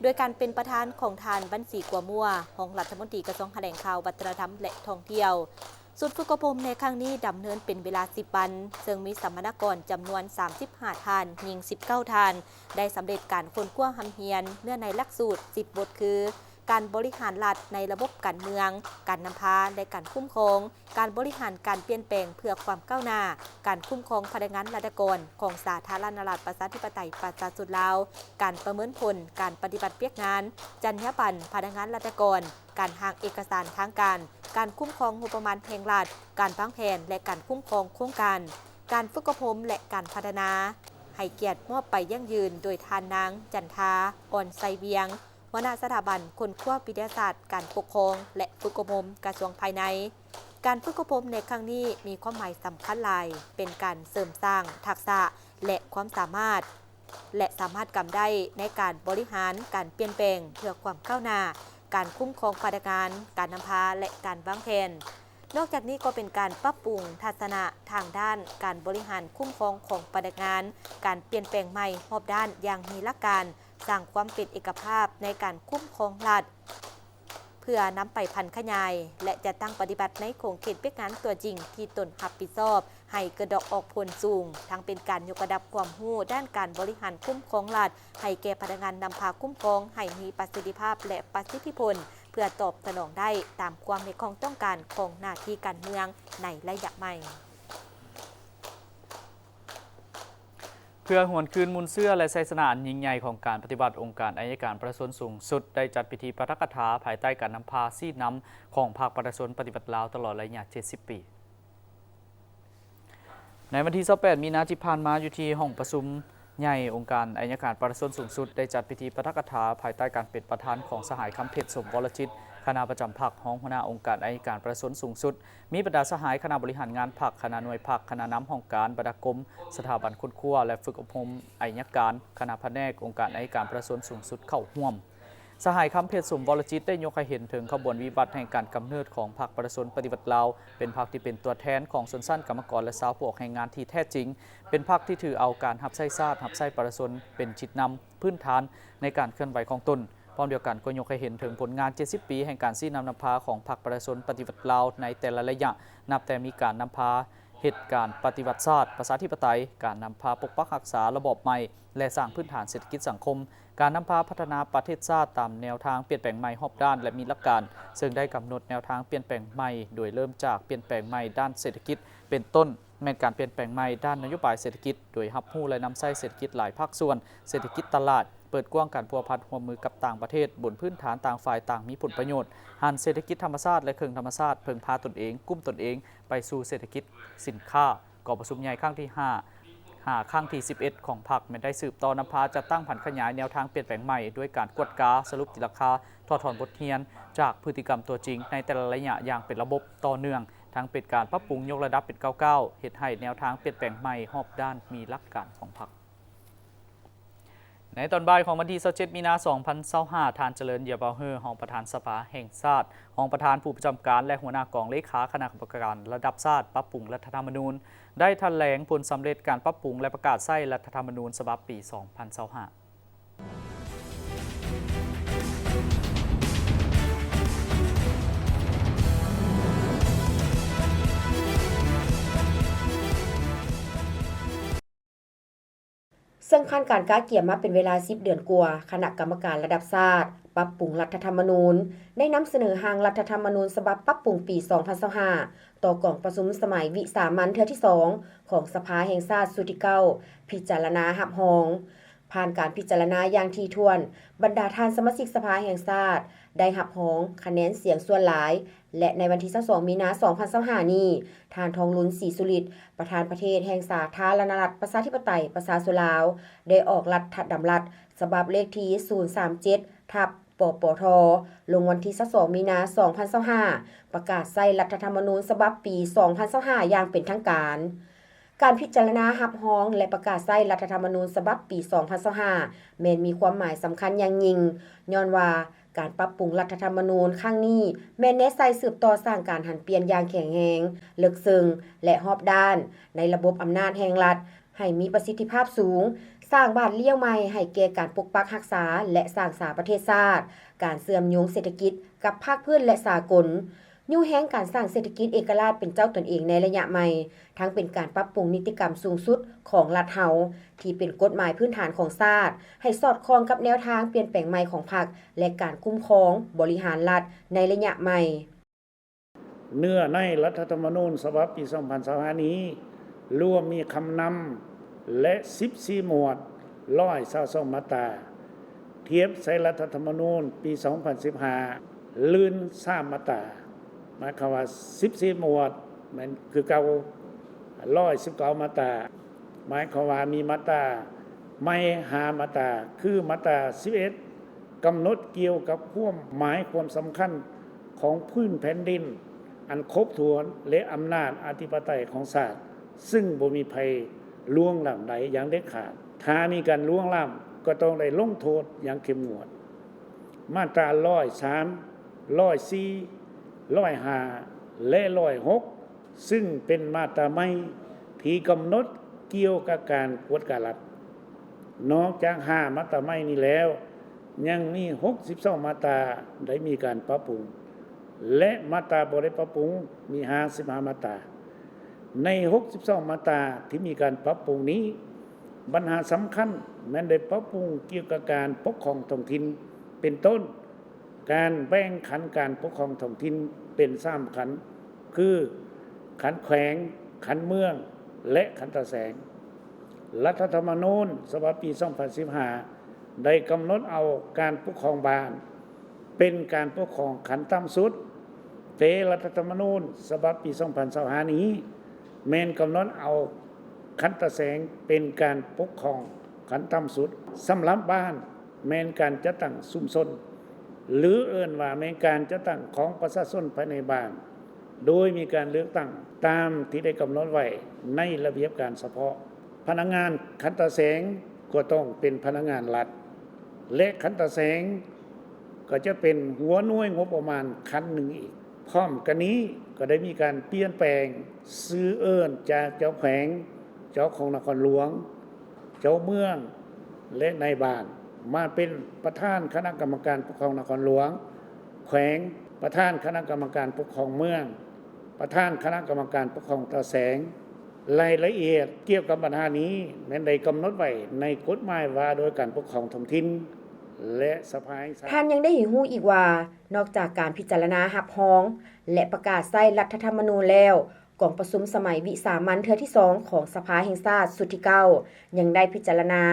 ໂດຍການເປັນປະທານຂອງທ່ານ ບັນສີ ກົວມົວ ຮອງລັດຖະມົນຕີກະຊວງຖະແຫຼງຂ່າວ, ວັດທະນະທຳ ແລະ ທ່ອງທ່ຽວ. ຊຸດຝຶກອົບຮົມໃນຄັ້ງນີ້ດຳເນີນເປັນເວລາສິບວັນ, ເຊິ່ງມີສຳມະນາກອນຈຳນວນສາມສິບຫ້າທ່ານ, ຍິງສິບເກົ້າທ່ານ, ໄດ້ສຳເລັດການຄົ້ນຄວ້າຮ່ຳຮຽນເນື້ອໃນຫຼັກສູດສິບບົດ ຄື ການບໍລິຫານລັດໃນລະບົບການເມືອງ, ການນຳພາ ແລະ ການຄຸ້ມຄອງ, ການບໍລິຫານການປ່ຽນແປງເພື່ອຄວາມກ້າວໜ້າ, ການຄຸ້ມຄອງພະນັກງານລັດຖະກອນຂອງສາທາລະນະລັດປະຊາທິປະໄຕປະຊາຊົນລາວ, ການປະເມີນຜົນການປະຕິບັດວຽກງານ, ຈັນຍາບັນພະນັກງານລັດຖະກອນ, ການຮ່າງເອກະສານທາງການ, ການຄຸ້ມຄອງງົບປະມານແຫ່ງລັດ, ການວາງແຜນ ແລະ ການຄຸ້ມຄອງໂຄງການ, ການຝຶກອົບຮົມ ແລະ ການພັດທະນາ. ໃຫ້ກຽດມອບໃບຢັ້ງຢືນໂດຍທ່ານນາງ ຈັນທາ ອອນໄຊວຽງ ຫົວໜ້າສະຖາບັນຄົ້ນຄວ້າວິທະຍາສາດການປົກຄອງ ແລະ ຝຶກອົບຮົມກະຊວງພາຍໃນ. ການຝຶກອົບຮົມໃນຄັ້ງນີ້ມີຄວາມໝາຍສຳຄັນຫຼາຍ, ເປັນການເສີມສ້າງທັກສະ ແລະ ຄວາມສາມາດ ແລະ ສາມາດກຳໄດ້ໃນການບໍລິຫານການປ່ຽນແປງເພື່ອຄວາມກ້າວໜ້າ, ການຄຸ້ມຄອງພະນັກງານ, ການນຳພາ ແລະ ການວາງແຜນ. ນອກຈາກນີ້ກໍເປັນການປັບປຸງທັດສະນະທາງດ້ານການບໍລິຫານຄຸ້ມຄອງຂອງພະນັກງານ, ການປ່ຽນແປງໃໝ່ຮອບດ້ານຢ່າງມີຫຼັກການ, ສ້າງຄວາມເປັນເອກະພາບໃນການຄຸ້ມຄອງລັດ ເພື່ອນຳໄປຜັນຂະຫຍາຍ ແລະ ຈັດຕັ້ງປະຕິບັດໃນຂົງເຂດວຽກງານຕົວຈິງທີ່ຕົນຮັບຜິດຊອບ ໃຫ້ເກີດດອກອອກຜົນສູງ, ທັງເປັນການຍົກລະດັບຄວາມຮູ້ດ້ານການບໍລິຫານຄຸ້ມຄອງລັດໃຫ້ແກ່ພະນັກງານນຳພາຄຸ້ມຄອງໃຫ້ມີປະສິດທິພາບ ແລະ ປະສິດທິຜົນ ເພື່ອຕອບສະໜອງໄດ້ຕາມຄວາມຮຽກຮ້ອງຕ້ອງການຂອງໜ້າທີ່ການເມືອງໃນໄລຍະໃໝ່. ເພື່ອຫວນຄືນມູນເຊື້ອ ແລະ ໄຊຊະນະອັນຍິ່ງໃຫຍ່ຂອງການປະຕິວັດ, ອົງການໄອຍະການປະຊາຊົນສູງສຸດໄດ້ຈັດພິທີປາຖະກະຖາພາຍໃຕ້ການນຳພາຊີ້ນຳຂອງພັກປະຊາຊົນປະຕິວັດລາວຕະຫຼອດໄລຍະເຈັດສິບປີ. ໃນວັນທີຊາວແປດ ມີນາທີ່ຜ່ານມາ, ຢູ່ທີ່ຫ້ອງປະຊຸມໃຫຍ່ອົງການໄອຍະການປະຊາຊົນສູງສຸດ ໄດ້ຈັດພິທີປາຖະກະຖາພາຍໃຕ້ການເປັນປະທານຂອງສະຫາຍ ຄຳເພັດ ສົມວໍລະຈິດ ຄະນະປະຈຳພັກ, ຮອງຫົວໜ້າອົງການໄອຍະການປະຊາຊົນສູງສຸດ, ມີບັນດາສະຫາຍຄະນະບໍລິຫານງານພັກ, ຄະນະໜ່ວຍພັກ, ຄະນະນຳຫ້ອງການ, ບັນດາກົມ, ສະຖາບັນຄົ້ນຄວ້າ ແລະ ຝຶກອົບຮົມໄອຍະການ, ຄະນະພະແນກອົງການໄອຍະການປະຊາຊົນສູງສຸດເຂົ້າຮ່ວມ. ສະຫາຍ ຄຳເພັດ ສົມວໍລະຈິດ ໄດ້ຍົກໃຫ້ເຫັນເຖິງຂະບວນວິວັດແຫ່ງການກຳເນີດຂອງພັກປະຊາຊົນປະຕິວັດລາວ, ເປັນພັກທີ່ເປັນຕົວແທນຂອງຊົນຊັ້ນກຳມະກອນ ແລະ ຊາວຜູ້ອອກແຮງງານທີ່ແທ້ຈິງ, ເປັນພັກທີ່ຖືເອົາການຮັບໃຊ້ຊາດ, ຮັບໃຊ້ປະຊາຊົນເປັນຈິດນຳພື້ນຖານໃນການເຄື່ອນໄຫວຂອງຕົນ. ພ້ອມດຽວກັນກໍຍົກໃຫ້ເຫັນເຖິງຜົນງານເຈັດສິບປີແຫ່ງການຊີ້ນຳນຳພາຂອງພັກປະຊາຊົນປະຕິວັດລາວໃນແຕ່ລະໄລຍະ, ນັບແຕ່ມີການນຳພາ ເຮັດການປະຕິວັດຊາດ, ປະຊາທິປະໄຕ, ການນຳພາປົກປັກຮັກສາລະບອບໃໝ່ ແລະ ສ້າງພື້ນຖານເສດຖະກິດສັງຄົມ, ການນຳພາພັດທະນາປະເທດຊາດຕາມແນວທາງປ່ຽນແປງໃໝ່ຮອບດ້ານ ແລະ ມີຫຼັກການ, ເຊິ່ງໄດ້ກຳນົດແນວທາງປ່ຽນແປງໃໝ່ ໂດຍເລີ່ມຈາກປ່ຽນແປງໃໝ່ດ້ານເສດຖະກິດ ເປັນຕົ້ນ ແມ່ນການປ່ຽນແປງໃໝ່ດ້ານນະໂຍບາຍເສດຖະກິດ ໂດຍຮັບຮູ້ ແລະ ນຳໃຊ້ເສດຖະກິດຫຼາຍພາກສ່ວນ, ເສດຖະກິດຕະຫຼາດ, ເປີດກວ້າງການພົວພັນຮ່ວມມືກັບຕ່າງປະເທດ ບົນພື້ນຖານຕ່າງຝ່າຍຕ່າງມີຜົນປະໂຫຍດ, ຫັນເສດຖະກິດທຳມະຊາດ ແລະ ເຄື່ອງທຳມະຊາດ, ເພິ່ງພາຕົນເອງ, ກຸ້ມຕົນເອງ, ໄປສູ່ເສດຖະກິດສິນຄ້າ. ກອງປະຊຸມໃຫຍ່ຄັ້ງທີຫ້າ ຫາຄັ້ງທີສິບເອັດຂອງພັກ ແມ່ນໄດ້ສືບຕໍ່ນຳພາຈັດຕັ້ງຜັນຂະຫຍາຍແນວທາງປ່ຽນແປງໃໝ່ ດ້ວຍການກວດກາ, ສະຫຼຸບຕີລາຄາ, ຖອດຖອນບົດຮຽນຈາກພຶດຕິກຳຕົວຈິງໃນແຕ່ລະໄລຍະຢ່າງເປັນລະບົບຕໍ່ເນື່ອງ, ທັງເປັນການປັບປຸງຍົກລະດັບເປັນກ້າວໆ, ເຮັດໃຫ້ແນວທາງປ່ຽນແປງໃໝ່ຮອບດ້ານມີຫຼັກການຂອງພັກ. ໃນຕອນບ່າຍຂອງວັນທີຊາວເຈັດ ມີນາ ສອງພັນຊາວຫ້າ, ທ່ານ ຈະເລີນ ເຢຍເບົາເຮີ ຮອງປະທານສະພາແຫ່ງຊາດ, ຮອງປະທານຜູ້ປະຈຳການ ແລະ ຫົວໜ້າກອງເລຂາຄະນະກຳມະການລະດັບຊາດປັບປຸງລັດຖະທຳມະນູນ ໄດ້ຖະແຫຼງຜົນສຳເລັດການປັບປຸງ ແລະ ປະກາດໃຊ້ລັດຖະທຳມະນູນສະບັບປີສອງພັນຊາວຫ້າ. ເຊິ່ງຜ່ານການກະກຽມມາເປັນເວລາສິບເດືອນກວ່າ, ຄະນະກຳມະການລະດັບຊາດປັບປຸງລັດຖະທຳມະນູນ ໄດ້ນຳສະເໜີຮ່າງລັດຖະທຳມະນູນສະບັບປັບປຸງປີສອງພັນຊາວຫ້າ ຕໍ່ກອງປະຊຸມສະໄໝວິສາມັນເທື່ອທີສອງ ຂອງສະພາແຫ່ງຊາດຊຸດທີເກົ້າ ພິຈາລະນາຮັບຮອງ. ຜ່ານການພິຈາລະນາຢ່າງຖີ່ຖ້ວນ, ບັນດາທ່ານສະມາຊິກສະພາແຫ່ງຊາດ ໄດ້ຮັບຮອງຄະແນນສຽງສ່ວນຫຼາຍ ແລະ ໃນວັນທີຊາວສອງ ມີນາ ສອງພັນຊາວຫ້ານີ້, ທ່ານ ທອງລຸນ ສີສຸລິດ ປະທານປະເທດແຫ່ງສາທາລະນະລັດປະຊາທິປະໄຕປະຊາຊົນລາວ ໄດ້ອອກລັດຖະດຳລັດສະບັບເລກທີສູນສາມເຈັດ ທັບ ປປທ ລົງວັນທີຊາວສອງ ມີນາ ສອງພັນຊາວຫ້າ ປະກາດໃຊ້ລັດຖະທຳມະນູນສະບັບປີສອງພັນຊາວຫ້າຢ່າງເປັນທາງການ. ການພິຈາລະນາຮັບຮອງ ແລະ ປະກາດໃຊ້ລັດຖະທຳມະນູນສະບັບປີສອງພັນຊາວຫ້າ ແມ່ນມີຄວາມໝາຍສຳຄັນຢ່າງຍິ່ງ, ຍ້ອນວ່າການປັບປຸງລັດຖະທຳມະນູນຄັ້ງນີ້ ແມ່ນແນໃສ່ສືບຕໍ່ສ້າງການຫັນປ່ຽນຢ່າງແຂງແຮງ, ເລິກເຊິ່ງ ແລະ ຮອບດ້ານໃນລະບົບອຳນາດແຫ່ງລັດ ໃຫ້ມີປະສິດທິພາບສູງ, ສ້າງບາດລ້ຽວໃໝ່ໃຫ້ແກ່ການປົກປັກຮັກສາ ແລະ ສ້າງສາປະເທດຊາດ, ການເຊື່ອມໂຍງເສດຖະກິດກັບພາກພື້ນ ແລະ ສາກົນ, ຍູ້ແຮງການສ້າງເສດຖະກິດເອກະລາດເປັນເຈົ້າຕົນເອງໃນໄລຍະໃໝ່, ທັງເປັນການປັບປຸງນິຕິກຳສູງສຸດຂອງລັດເຮົາ ທີ່ເປັນກົດໝາຍພື້ນຖານຂອງຊາດ ໃຫ້ສອດຄ່ອງກັບແນວທາງປ່ຽນແປງໃໝ່ຂອງພັກ ແລະ ການຄຸ້ມຄອງບໍລິຫານລັດໃນໄລຍະໃໝ່. ເນື້ອໃນລັດຖະທຳມະນູນສະບັບປີສອງພັນຊາວຫ້ານີ້ ລວມມີຄຳນຳ ແລະ ສິບສີ່ໝວດ ຮ້ອຍຊາວສອງມາດຕາ, ທຽບໃສ່ລັດຖະທຳມະນູນປີສອງພັນສິບຫ້າ ລື່ນສາມມາດຕາ, ໝາຍຄວາມວ່າສິບສີ່ໝວດແມ່ນຄືເກົ່າ ຮ້ອຍສິບເກົ້າມາດຕາ, ໝາຍຄວາມວ່າມີມາດຕາໃໝ່ຫ້າມາດຕາ ຄືມາດຕາສິບເອັດ ກຳນົດກ່ຽວກັບຄວາມໝາຍຄວາມສຳຄັນຂອງພື້ນແຜ່ນດິນອັນຄົບຖ້ວນ ແລະ ອຳນາດອະທິປະໄຕຂອງຊາດ ຊຶ່ງບໍ່ມີໃຜລ່ວງລ້ຳໄດ້ຢ່າງເດັດຂາດ. ຖ້າມີການລ່ວງລ້ຳ ກໍຕ້ອງໄດ້ລົງໂທດຢ່າງເຂັ້ມງວດ. ມາດຕາຮ້ອຍສາມ, ຮ້ອຍສີ່, ຮ້ອຍຫ້າ ແລະ ຮ້ອຍຫົກ ຊຶ່ງເປັນມາດຕາໃໝ່ທີ່ກຳນົດກ່ຽວກັບການກວດກາລັດ. ນອກຈາກຫ້າມາດຕາໃໝ່ນີ້ແລ້ວ, ຍັງມີຫົກສິບສອງມາດຕາໄດ້ມີການປັບປຸງ ແລະ ມາດຕາບໍ່ໄດ້ປັບປຸງມີຫ້າສິບຫ້າມາດຕາ. ໃນຫົກສິບສອງມາດຕາທີ່ມີການປັບປຸງນີ້, ບັນຫາສຳຄັນແມ່ນໄດ້ປັບປຸງກ່ຽວກັບການປົກຄອງທ້ອງຖິ່ນ ເປັນຕົ້ນ ການແບ່ງຂັ້ນການປົກຄອງທ້ອງຖິ່ນເປັນສາມຂັ້ນ ຄື ຂັ້ນແຂວງ, ຂັ້ນເມືອງ ແລະ ຂັ້ນຕາແສງ. ລັດຖະທຳມະນູນສະບັບປີສອງພັນສິບຫ້າ ໄດ້ກຳນົດເອົາການປົກຄອງບ້ານເປັນການປົກຄອງຂັ້ນຕ່ຳສຸດ, ແຕ່ລັດຖະທຳມະນູນສະບັບປີສອງພັນຊາວຫ້ານີ້ ແມ່ນກຳນົດເອົາຂັ້ນຕາແສງເປັນການປົກຄອງຂັ້ນຕ່ຳສຸດ. ສຳລັບບ້ານ ແມ່ນການຈັດຕັ້ງຊຸມຊົນ ຫຼື ເອີ້ນວ່າແມ່ນການຈັດຕັ້ງຂອງປະຊາຊົນພາຍໃນບ້ານ ໂດຍມີການເລືອກຕັ້ງຕາມທີ່ໄດ້ກຳນົດໄວ້ໃນລະບຽບການສະເພາະ. ພະນັກງານຂັ້ນຕາແສງກໍຕ້ອງເປັນພະນັກງານລັດ ແລະ ຂັ້ນຕາແສງ ກໍຈະເປັນຫົວໜ່ວຍງົບປະມານຂັ້ນໜຶ່ງອີກ. ພ້ອມກັນນີ້ກໍໄດ້ມີການປ່ຽນແປງຊື່ເອີ້ນຈາກເຈົ້າແຂວງ, ເຈົ້າຄອງນະຄອນຫຼວງ, ເຈົ້າເມືອງ ແລະ ນາຍບ້ານ ມາເປັນປະທານຄະນະກຳມະການປົກຄອງນະຄອນຫຼວງ, ແຂວງ, ປະທານຄະນະກຳມະການປົກຄອງເມືອງ, ປະທານຄະນະກຳມະການປົກຄອງຕາແສງ. ລາຍລະອຽດກ່ຽວກັບບັນຫານີ້ແມ່ນໄດ້ກຳນົດໄວ້ໃນກົດໝາຍວ່າດ້ວຍການປົກຄອງທ້ອງຖິ່ນ ແລະ ສະພາແຫ່ງຊາດ. ທ່ານຍັງໄດ້ໃຫ້ຮູ້ອີກວ່າ ນອກຈາກການພິຈາລະນາຮັບຮອງ ແລະ ປະກາດໃຊ້ລັດຖະທຳມະນູນແລ້ວ, ກອງປະຊຸມສະໄໝວິສາມັນເທື່ອທີສອງຂອງສະພາແຫ່ງຊາດຊຸດທີເກົ້າ ຍັງໄດ້ພິຈາລະນາ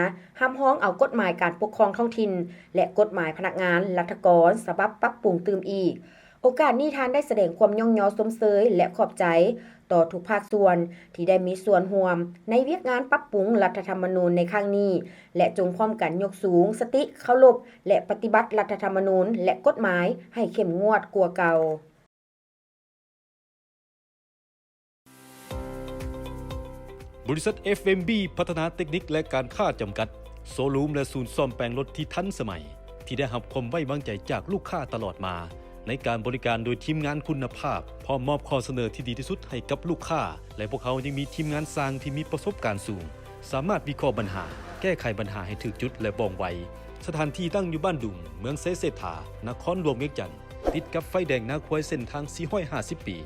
ຮັບຮອງເອົາກົດໝາຍການປົກຄອງທ້ອງຖິ່ນ ແລະ ກົດໝາຍພະນັກງານລັດຖະກອນສະບັບປັບປຸງຕື່ມອີກ. ໂອກາດນີ້ທ່ານໄດ້ສະແດງຄວາມຍ້ອງຍໍຊົມເຊີຍ ແລະ ຂອບໃຈຕໍ່ທຸກພາກສ່ວນທີ່ໄດ້ມີສ່ວນຮ່ວມໃນວຽກງານປັບປຸງລັດຖະທຳມະນູນໃນຄັ້ງນີ້ ແລະ ຈົ່ງພ້ອມກັນຍົກສູງສະຕິເຄົາລົບ ແລະ ປະຕິບັດລັດຖະທຳມະນູນ ແລະ ກົດໝາຍໃຫ້ເຂັ້ມງວດກວ່າເກົ່າ. ບໍລິສັດ ເອັຟເອັມບີ ພັດທະນາເຕັກນິກ ແລະ ການຄ້າຈຳກັດ, ໂຊຣູມ ແລະ ສູນສ້ອມແປງລົດທີ່ທັນສະໄໝ, ທີ່ໄດ້ຮັບຄວາມໄວ້ວາງໃຈຈາກລູກຄ້າຕະຫຼອດມາ ໃນການບໍລິການໂດຍທີມງານຄຸນນະພາບ, ພ້ອມມອບຂໍ້ສະເໜີທີ່ດີທີ່ສຸດໃຫ້ກັບລູກຄ້າ, ແລະ ພວກເຮົາຍັງມີທີມງານຊ່າງທີ່ມີປະສົບການສູງ, ສາມາດວິເຄາະບັນຫາ, ແກ້ໄຂບັນຫາໃຫ້ຖືກຈຸດ ແລະ ວ່ອງໄວ. ສະຖານທີ່ຕັ້ງຢູ່ບ້ານດຸງ, ເມືອງໄຊເສດຖາ, ນະຄອນຫຼວງວຽງຈັນ. ຕິດກັບໄຟແດງນາຄວາຍເສັ້ນທາງສີ່ຮ້ອຍຫ້າສິບປີ.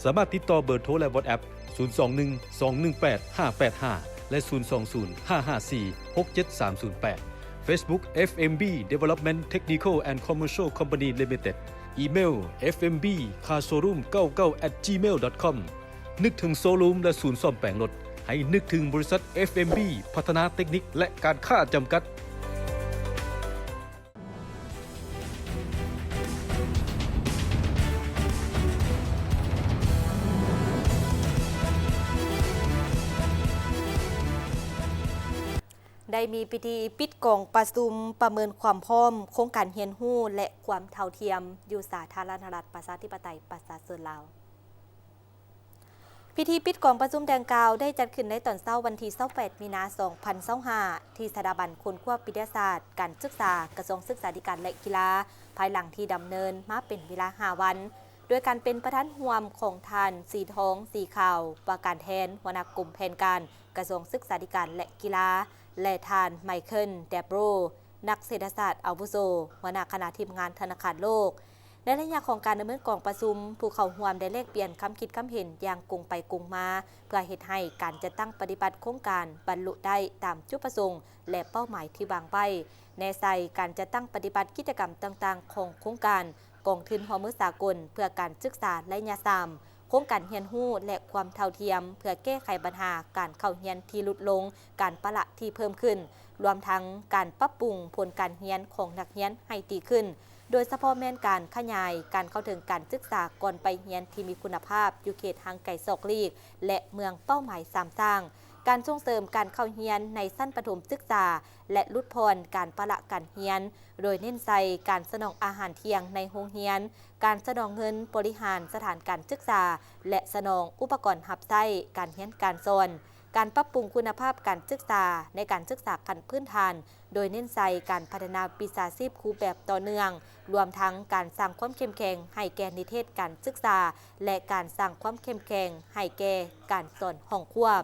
ສາມາດຕິດຕໍ່ເບີໂທ ແລະ WhatsApp ສູນສອງໜຶ່ງ ສອງໜຶ່ງແປດ ຫ້າແປດຫ້າ ແລະ ສູນສອງສູນ ຫ້າຫ້າສີ່ ຫົກເຈັດສາມສູນແປດ. Facebook ເອັຟເອັມບີ Development Technical and Commercial Company Limited. ອີເມວ ເອັຟເອັມບີ Car Showroom ເກົ້າເກົ້າ at gmail dot com. ນຶກເຖິງໂຊຣູມ ແລະ ສູນສ້ອມແປງລົດ, ໃຫ້ນຶກເຖິງບໍລິສັດ ເອັຟເອັມບີ ພັດທະນາເຕັກນິກ ແລະ ການຄ້າຈຳກັດ. ໄດ້ມີພິທີປິດກອງປະຊຸມປະເມີນຄວາມພ້ອມໂຄງການຮຽນຮູ້ ແລະ ຄວາມເທົ່າທຽມ ຢູ່ສາທາລະນະລັດ ປະຊາທິປະໄຕ ປະຊາຊົນລາວ. ພິທີປິດກອງປະຊຸມດັ່ງກ່າວໄດ້ຈັດຂຶ້ນໃນຕອນເຊົ້າວັນທີຊາວແປດ ມີນາ ສອງພັນຊາວຫ້າ ທີ່ສະຖາບັນຄົ້ນຄວ້າວິທະຍາສາດການສຶກສາ ກະຊວງສຶກສາທິການ ແລະ ກິລາ, ພາຍຫຼັງທີ່ດຳເນີນມາເປັນເວລາຫ້າວັນ, ໂດຍການເປັນປະທານຮ່ວມຂອງທ່ານ ສີທອງ ສີຂາວ, ວ່າການແທນຫົວໜ້າກົມແຜນການ ກະຊວງສຶກສາທິການ ແລະ ກິລາ ແລະ ທ່ານ ໄມເຄິນ ແດບໂຣ, ນັກເສດຖະສາດອາວຸໂສ, ຫົວໜ້າຄະນະທີມງານທະນາຄານໂລກ. ໃນໄລຍະຂອງການດຳເນີນກອງປະຊຸມ, ຜູ້ເຂົ້າຮ່ວມໄດ້ແລກປ່ຽນຄຳຄິດຄຳເຫັນຢ່າງກົງໄປກົງມາ, ເພື່ອເຮັດໃຫ້ການຈັດຕັ້ງປະຕິບັດໂຄງການບັນລຸໄດ້ຕາມຈຸດປະສົງ ແລະ ເປົ້າໝາຍທີ່ວາງໄວ້, ແນໃສ່ການຈັດຕັ້ງປະຕິບັດກິດຈະກຳຕ່າງໆຂອງໂຄງການກອງທຶນຮ່ວມມືສາກົນເພື່ອການສຶກສາໄລຍະສາມ, ໂຄງການຮຽນຮູ້ ແລະ ຄວາມເທົ່າທຽມ ເພື່ອແກ້ໄຂບັນຫາການເຂົ້າຮຽນທີ່ຫຼຸດລົງ, ການປະລະທີ່ເພີ່ມຂຶ້ນ, ລວມທັງການປັບປຸງຜົນການຮຽນຂອງນັກຮຽນໃຫ້ດີຂຶ້ນ, ໂດຍສະເພາະແມ່ນການຂະຫຍາຍການເຂົ້າເຖິງການສຶກສາກ່ອນໄປຮຽນທີ່ມີຄຸນນະພາບຢູ່ເຂດຫ່າງໄກສອກຫຼີກ ແລະ ເມືອງເປົ້າໝາຍສາມສ້າງ, ການສົ່ງເສີມການເຂົ້າຮຽນໃນຊັ້ນປະຖົມສຶກສາ ແລະ ຫຼຸດຜ່ອນການປະລະການຮຽນ, ໂດຍເນັ້ນໃສ່ການສະໜອງອາຫານທ່ຽງໃນໂຮງຮຽນ, ການສະໜອງເງິນບໍລິຫານສະຖານການສຶກສາ ແລະ ສະໜອງອຸປະກອນຮັບໃຊ້ການຮຽນການສອນ, ການປັບປຸງຄຸນນະພາບການສຶກສາໃນການສຶກສາຂັ້ນພື້ນຖານ, ໂດຍເນັ້ນໃສ່ການພັດທະນາວິຊາຊີບຄູແບບຕໍ່ເນື່ອງ, ລວມທັງການສ້າງຄວາມເຂັ້ມແຂງໃຫ້ແກ່ນິເທດການສຶກສາ ແລະ ການສ້າງຄວາມເຂັ້ມແຂງໃຫ້ແກ່ການສອນຫ້ອງຄວບ.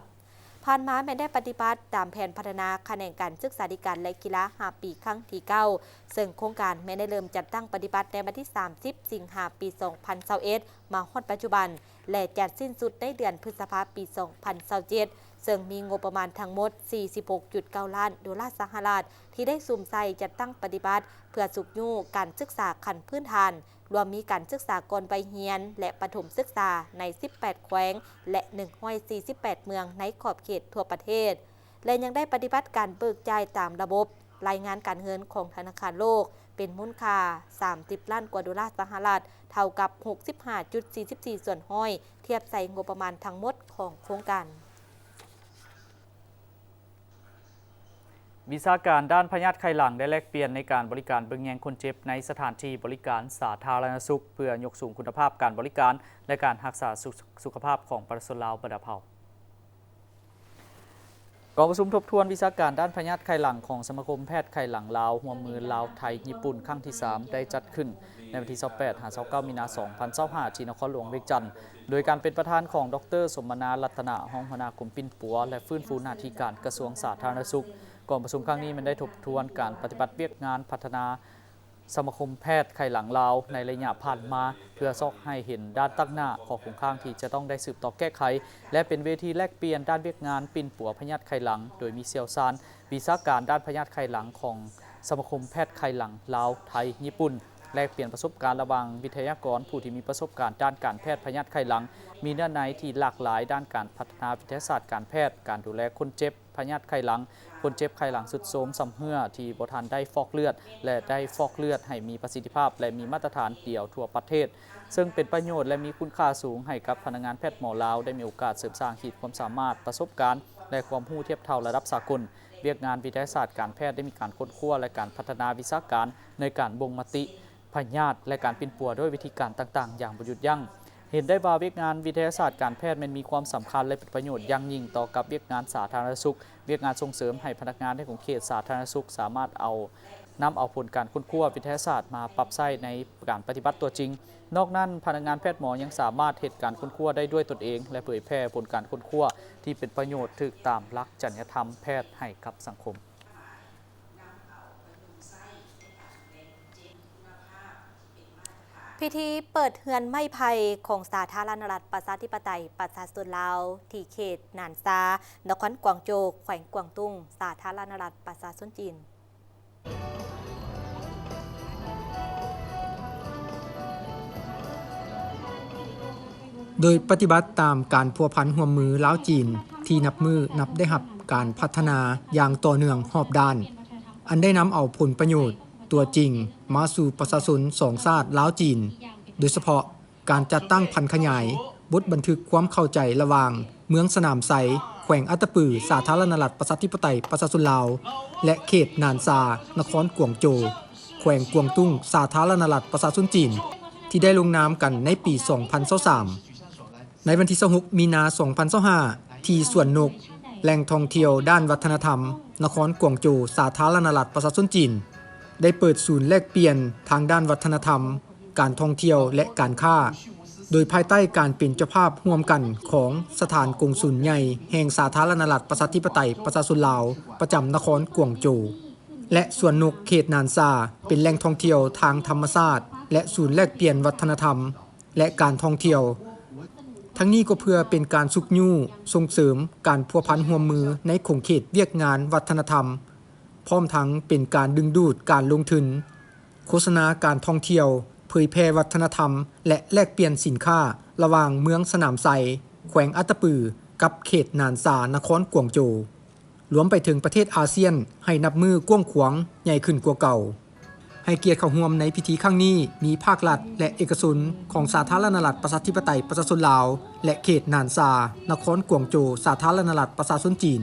ຜ່ານມາແມ່ນໄດ້ປະຕິບັດຕາມແຜນພັດທະນາຂະແໜງການສຶກສາທິການ ແລະ ກິລາຫ້າປີຄັ້ງທີເກົ້າ, ເຊິ່ງໂຄງການແມ່ນໄດ້ເລີ່ມຈັດຕັ້ງປະຕິບັດໃນວັນທີສາມສິບ ສິງຫາ ປີສອງພັນຊາວເອັດ ມາຮອດປັດຈຸບັນ ແລະ ຈະສິ້ນສຸດໃນເດືອນພຶດສະພາ ປີສອງພັນຊາວເຈັດ, ເຊິ່ງມີງົບປະມານທັງໝົດ ສີ່ສິບຫົກຈຸດເກົ້າລ້ານໂດລາສະຫະລັດ ທີ່ໄດ້ສຸມໃສ່ຈັດຕັ້ງປະຕິບັດເພື່ອຊຸກຍູ້ການສຶກສາຂັ້ນພື້ນຖານ, ລວມມີການສຶກສາກ່ອນໄວຮຽນ ແລະ ປະຖົມສຶກສາໃນສິບແປດແຂວງ ແລະ ໜຶ່ງຮ້ອຍສີ່ສິບແປດເມືອງໃນຂອບເຂດທົ່ວປະເທດ ແລະ ຍັງໄດ້ປະຕິບັດການເບີກຈ່າຍຕາມລະບົບລາຍງານການເງິນຂອງທະນາຄານໂລກ ເປັນມູນຄ່າສາມສິບລ້ານກວ່າໂດລາສະຫະລັດ, ເທົ່າກັບຫົກສິບຫ້າຈຸດສີ່ສິບສີ່ສ່ວນຮ້ອຍ ທຽບໃສ່ງົບປະມານທັງໝົດຂອງໂຄງການ. ວິຊາການດ້ານພະຍາດໄຂ້ຫຼັງໄດ້ແລກປ່ຽນໃນການບໍລິການເບິ່ງແຍງຄົນເຈັບໃນສະຖານທີ່ບໍລິການສາທາລະນະສຸກ ເພື່ອຍົກສູງຄຸນນະພາບການບໍລິການ ແລະ ການຮັກສາສຸ ສຸຂະພາບຂອງປະຊາຊົນລາວບັນດາເຜົ່າ. ກອງປະຊຸມທົບທວນວິຊາການດ້ານພະຍາດໄຂ່ຫຼັງຂອງສະມາຄົມແພດໄຂ່ຫຼັງລາວ ຮ່ວມມືລາວ ໄທ ຍີ່ປຸ່ນ ຄັ້ງທີສາມ ໄດ້ຈັດຂຶ້ນໃນວັນທີຊາວແປດຫາຊາວເກົ້າມີນາສອງພັນຊາວຫ້າ ທີ່ນະຄອນຫຼວງວຽງຈັນ ໂດຍການເປັນປະທານຂອງ ດອກເຕີ ສົມມະນາ ລັດຕະນະ ຮອງຫົວໜ້າກົມປິ່ນປົວ ແລະ ຟື້ນຟູໜ້າທີ່ການ ກະຊວງສາທາລະນະສຸກ. ກອງປະຊຸມຄັ້ງນີ້ແມ່ນໄດ້ທົບທວນການປະຕິບັດວຽກງານພັດທະນາ ສະມາຄົມແພດໄຂ່ຫຼັງລາວໃນໄລຍະຜ່ານມາ ເພື່ອຊອກໃຫ້ເຫັນດ້ານຕັ້ງໜ້າ, ຂໍ້ຄົງຄ້າງທີ່ຈະຕ້ອງໄດ້ສືບຕໍ່ແກ້ໄຂ ແລະ ເປັນເວທີແລກປ່ຽນດ້ານວຽກງານປິ່ນປົວພະຍາດໄຂ່ຫຼັງ ໂດຍມີຊ່ຽວຊານວິຊາການດ້ານພະຍາດໄຂ່ຫຼັງຂອງສະມາຄົມແພດໄຂ່ຫຼັງລາວ ໄທ ຍີ່ປຸ່ນ, ແລກປ່ຽນປະສົບການລະຫວ່າງວິທະຍາກອນຜູ້ທີ່ມີປະສົບການດ້ານການແພດພະຍາດໄຂ່ຫຼັງ, ມີເນື້ອໃນທີ່ຫຼາກຫຼາຍດ້ານການພັດທະນາວິທະຍາສາດການແພດ, ການດູແລຄົນເຈັບ ພະຍາດໄຂ່ຫຼັງ, ຄົນເຈັບໄຂ່ຫຼັງຊຸດໂຊມຊຳເຮື້ອທີ່ບໍ່ທັນໄດ້ຟອກເລືອດ ແລະ ໄດ້ຟອກເລືອດໃຫ້ມີປະສິດທິພາບ ແລະ ມີມາດຕະຖານດຽວທົ່ວປະເທດ, ເຊິ່ງເປັນປະໂຫຍດ ແລະ ມີຄຸນຄ່າສູງໃຫ້ກັບພະນັກງານແພດໝໍລາວ ໄດ້ມີໂອກາດເສີມສ້າງຂີດຄວາມສາມາດ, ປະສົບການ ແລະ ຄວາມຮູ້ທຽບເທົ່າລະດັບສາກົນ. ວຽກງານວິທະຍາສາດການແພດໄດ້ມີການຄົ້ນຄວ້າ ແລະ ການພັດທະນາວິຊາການໃນການບົ່ງມະຕິ ພະຍາດ ແລະ ການປິ່ນປົວດ້ວຍວິທີການຕ່າງໆຢ່າງບໍ່ຢຸດຢັ້ງ. ເຫັນໄດ້ວ່າວຽກງານວິທະຍາສາດການແພດແມ່ນມີຄວາມສຳຄັນ ແລະ ເປັນປະໂຫຍດຢ່າງຍິ່ງຕໍ່ກັບວຽກງານສາທາລະນະສຸກ, ວຽກງານສົ່ງເສີມໃຫ້ພະນັກງານໃນຂົງເຂດສາທາລະນະສຸກສາມາດເອົາ ນຳເອົາຜົນການຄົ້ນຄວ້າວິທະຍາສາດມາປັບໃຊ້ໃນການປະຕິບັດຕົວຈິງ. ນອກນັ້ນ, ພະນັກງານແພດໝໍຍັງສາມາດເຮັດການຄົ້ນຄວ້າໄດ້ດ້ວຍຕົນເອງ ແລະ ເຜີຍແຜ່ຜົນການຄົ້ນຄວ້າທີ່ເປັນປະໂຫຍດຖືກຕາມຫຼັກຈັນຍະທຳແພດໃຫ້ກັບສັງຄົມ. ພິທີເປີດເຮືອນໄມ້ໄຜ່ຂອງສາທາລະນະລັດ ປະຊາທິປະໄຕ ປະຊາຊົນລາວ ທີ່ເຂດໜານຊາ ນະຄອນກວາງໂຈວ ແຂວງກວາງຕຸ້ງ ສາທາລະນະລັດ ປະຊາຊົນຈີນ. ໂດຍປະຕິບັດຕາມການພົວພັນຮ່ວມມືລາວ-ຈີນ ທີ່ນັບມື້ນັບໄດ້ຮັບການພັດທະນາຢ່າງຕໍ່ເນື່ອງຮອບດ້ານ, ອັນໄດ້ນຳເອົາຜົນປະໂຫຍດຕົວຈິງມາສູ່ປະຊາຊົນສອງຊາດລາວ-ຈີນ, ໂດຍສະເພາະການຈັດຕັ້ງຜັນຂະຫຍາຍບົດບັນທຶກຄວາມເຂົ້າໃຈລະຫວ່າງເມືອງສະໜາມໄຊ ແຂວງອັດຕະປື ສາທາລະນະລັດ ປະຊາທິປະໄຕ ປະຊາຊົນລາວ ແລະ ເຂດໜານຊາ ນະຄອນກວາງໂຈວ ແຂວງກວາງຕຸ້ງ ສາທາລະນະລັດ ປະຊາຊົນຈີນ ທີ່ໄດ້ລົງນາມກັນໃນປີສອງພັນຊາວສາມ. ໃນວັນທີຊາວຫົກມີນາສອງພັນຊາວຫ້າ ທີ່ສວນນົກ ແຫຼ່ງທ່ອງທ່ຽວດ້ານວັດທະນະທຳ ນະຄອນກວາງໂຈວ ສາທາລະນະລັດ ປະຊາຊົນຈີນ ໄດ້ເປີດສູນແລກປ່ຽນທາງດ້ານວັດທະນະທຳ, ການທ່ອງທ່ຽວ ແລະ ການຄ້າ ໂດຍພາຍໃຕ້ການເປັນເຈົ້າພາບຮ່ວມກັນຂອງສະຖານກົງສຸນໃຫຍ່ແຫ່ງສາທາລະນະລັດ ປະຊາທິປະໄຕ ປະຊາຊົນລາວ ປະຈຳນະຄອນກວາງໂຈວ ແລະ ສວນນົກເຂດໜານຊາ ເປັນແຫຼ່ງທ່ອງທ່ຽວທາງທຳມະຊາດ ແລະ ສູນແລກປ່ຽນວັດທະນະທຳ ແລະ ການທ່ອງທ່ຽວ. ທັງນີ້ກໍເພື່ອເປັນການຊຸກຍູ້ສົ່ງເສີມການພົວພັນຮ່ວມມືໃນຂົງເຂດວຽກງານວັດທະນະທຳ, ພ້ອມທັງເປັນການດຶງດູດການລົງທຶນ, ໂຄສະນາການທ່ອງທ່ຽວ, ເຜີຍແຜ່ວັດທະນະທຳ ແລະ ແລກປ່ຽນສິນຄ້າລະຫວ່າງເມືອງສະໜາມໄຊ ແຂວງອັດຕະປື ກັບເຂດໜານຊາ ນະຄອນກວາງໂຈວ. ລວມໄປເຖິງປະເທດອາຊຽນໃຫ້ນັບມື້ກວ້າງຂວາງໃຫຍ່ຂຶ້ນກວ່າເກົ່າ. ໃຫ້ກຽດເຂົ້າຮ່ວມໃນພິທີຄັ້ງນີ້ມີພາກລັດ ແລະ ເອກະຊົນຂອງສາທາລະນະລັດ ປະຊາທິປະໄຕ ປະຊາຊົນລາວ ແລະ ເຂດໜານຊາ ນະຄອນກວາງໂຈວ ສາທາລະນະລັດ ປະຊາຊົນຈີນ,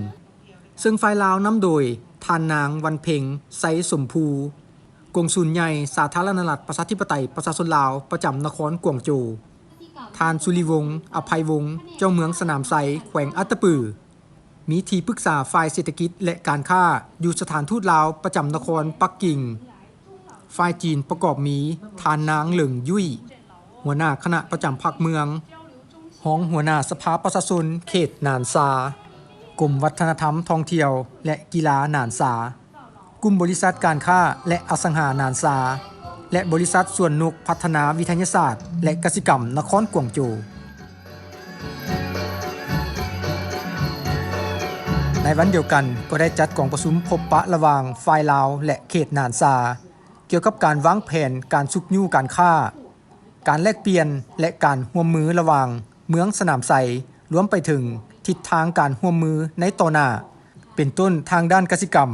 ເຊິ່ງຝ່າຍລາວນຳໂດຍທ່ານນາງ ວັນເພັງ ໄຊສົມພູ ກົງສຸນໃຫຍ່ສາທາລະນະລັດ ປະຊາທິປະໄຕ ປະຊາຊົນລາວ ປະຈຳນະຄອນກວາງໂຈວ, ທ່ານ ສຸລິວົງ ອະໄພວົງ ເຈົ້າເມືອງສະໜາມໄຊ ແຂວງອັດຕະປື, ມີທີ່ປຶກສາຝ່າຍເສດຖະກິດ ແລະ ການຄ້າຢູ່ສະຖານທູດລາວປະຈຳນະຄອນປັກກິ່ງ, ຝ່າຍຈີນປະກອບມີທ່ານນາງ ເຫຼີງ ຍຸ້ຍ ຫົວໜ້າຄະນະປະຈຳພັກເມືອງ, ຮອງຫົວໜ້າສະພາປະຊາຊົນເຂດໜານຊາ, ກົມວັດທະນະທຳທ່ອງທ່ຽວ ແລະ ກິລາໜານຊາ, ກຸ່ມບໍລິສັດການຄ້າ ແລະ ອະສັງຫາໜານຊາ ແລະ ບໍລິສັດສວນນົກພັດທະນາວິທະຍາສາດ ແລະ ກະສິກຳນະຄອນກວາງໂຈວ. ໃນວັນດຽວກັນກໍໄດ້ຈັດກອງປະຊຸມພົບປະລະຫວ່າງຝ່າຍລາວ ແລະ ເຂດໜານຊາ ກ່ຽວກັບການວາງແຜນການຊຸກຍູ້ການຄ້າ, ການແລກປ່ຽນ ແລະ ການຮ່ວມມືລະຫວ່າງເມືອງສະໜາມໄຊ, ລວມໄປເຖິງທິດທາງການຮ່ວມມືໃນຕໍ່ໜ້າ, ເປັນຕົ້ນທາງດ້ານກະສິກຳ,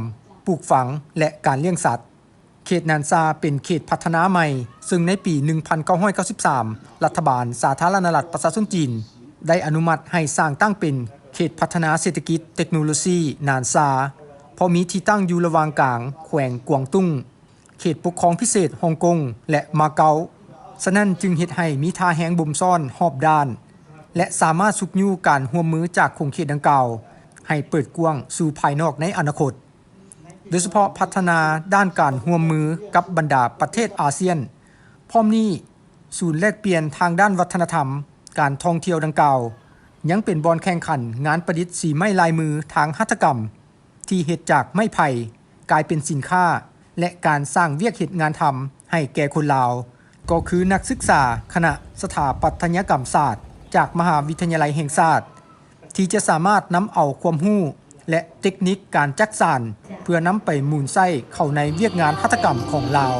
ປູກຝັງ ແລະ ການລ້ຽງສັດ. ເຂດໜານຊາເປັນເຂດພັດທະນາໃໝ່, ເຊິ່ງໃນປີໜຶ່ງພັນເກົ້າຮ້ອຍເກົ້າສິບສາມ ລັດຖະບານສາທາລະນະລັດປະຊາຊົນຈີນ ໄດ້ອະນຸມັດໃຫ້ສ້າງຕັ້ງເປັນເຂດພັດທະນາເສດຖະກິດເຕັກໂນໂລຊີໜານຊາ, ເພາະມີທີ່ຕັ້ງຢູ່ລະຫວ່າງກາງແຂວງກວາງຕຸ້ງ, ເຂດປົກຄອງພິເສດຮົງກົງ ແລະ ມາເກົາ, ສະນັ້ນຈຶ່ງເຮັດໃຫ້ມີທ່າແຮງບົ່ມຊ້ອນຮອບດ້ານ ແລະ ສາມາດຊຸກຍູ້ການຮ່ວມມືຈາກຂົງເຂດດັ່ງກ່າວ ໃຫ້ເປີດກວ້າງສູ່ພາຍນອກໃນອະນາຄົດ, ໂດຍສະເພາະພັດທະນາດ້ານການຮ່ວມມືກັບບັນດາປະເທດອາຊຽນ. ພ້ອມນີ້, ສູນແລກປ່ຽນທາງດ້ານວັດທະນະທຳ, ການທ່ອງທ່ຽວດັ່ງກ່າວ ຍັງເປັນບ່ອນແຂ່ງຂັນງານປະດິດສີໄມ້ລາຍມືທາງຫັດຖະກຳ ທີ່ເຮັດຈາກໄມ້ໄຜ່ ກາຍເປັນສິນຄ້າ ແລະ ການສ້າງວຽກເຮັດງານທຳໃຫ້ແກ່ຄົນລາວ, ກໍຄືນັກສຶກສາຄະນະສະຖາປັດຕະຍະກຳສາດ ຈາກມະຫາວິທະຍາໄລແຫ່ງຊາດ ທີ່ຈະສາມາດນຳເອົາຄວາມຮູ້ ແລະ ເຕັກນິກການຈັກສານ ເພື່ອນຳໄປໝູນໃຊ້ເຂົ້າໃນວຽກງານຫັດຖະກຳຂອງລາວ.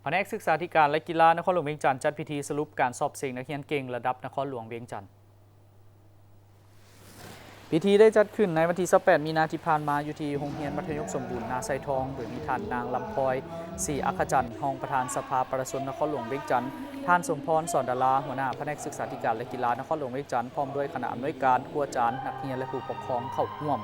ພະແນກສຶກສາທິການ ແລະ ກິລານະຄອນຫຼວງວຽງຈັນ ຈັດພິທີສະຫຼຸບການສອບເສັງນັກຮຽນເກັ່ງລະດັບນະຄອນຫຼວງວຽງຈັນ. ພິທີໄດ້ຈັດຂຶ້ນໃນວັນທີຊາວແປດ ມີນາທີ່ຜ່ານມາ ຢູ່ທີ່ໂຮງຮຽນມັດທະຍົມສົມບູນນາໄຊທອງ, ໂດຍມີທ່ານນາງ ລຳພອຍ ສີອັກຂະຈັນ ຮອງປະທານສະພາປະຊາຊົນນະຄອນຫຼວງວຽງຈັນ, ທ່ານ ສົມພອນ ສອນດາລາ ຫົວໜ້າພະແນກສຶກສາທິການ ແລະ ກິລານະຄອນຫຼວງວຽງຈັນ, ພ້ອມດ້ວຍຄະນະອຳນວຍການ, ຄູອາຈານ, ນັກຮຽນ ແລະ ຜູ້ປົກຄອງເຂົ້າຮ່ວມ.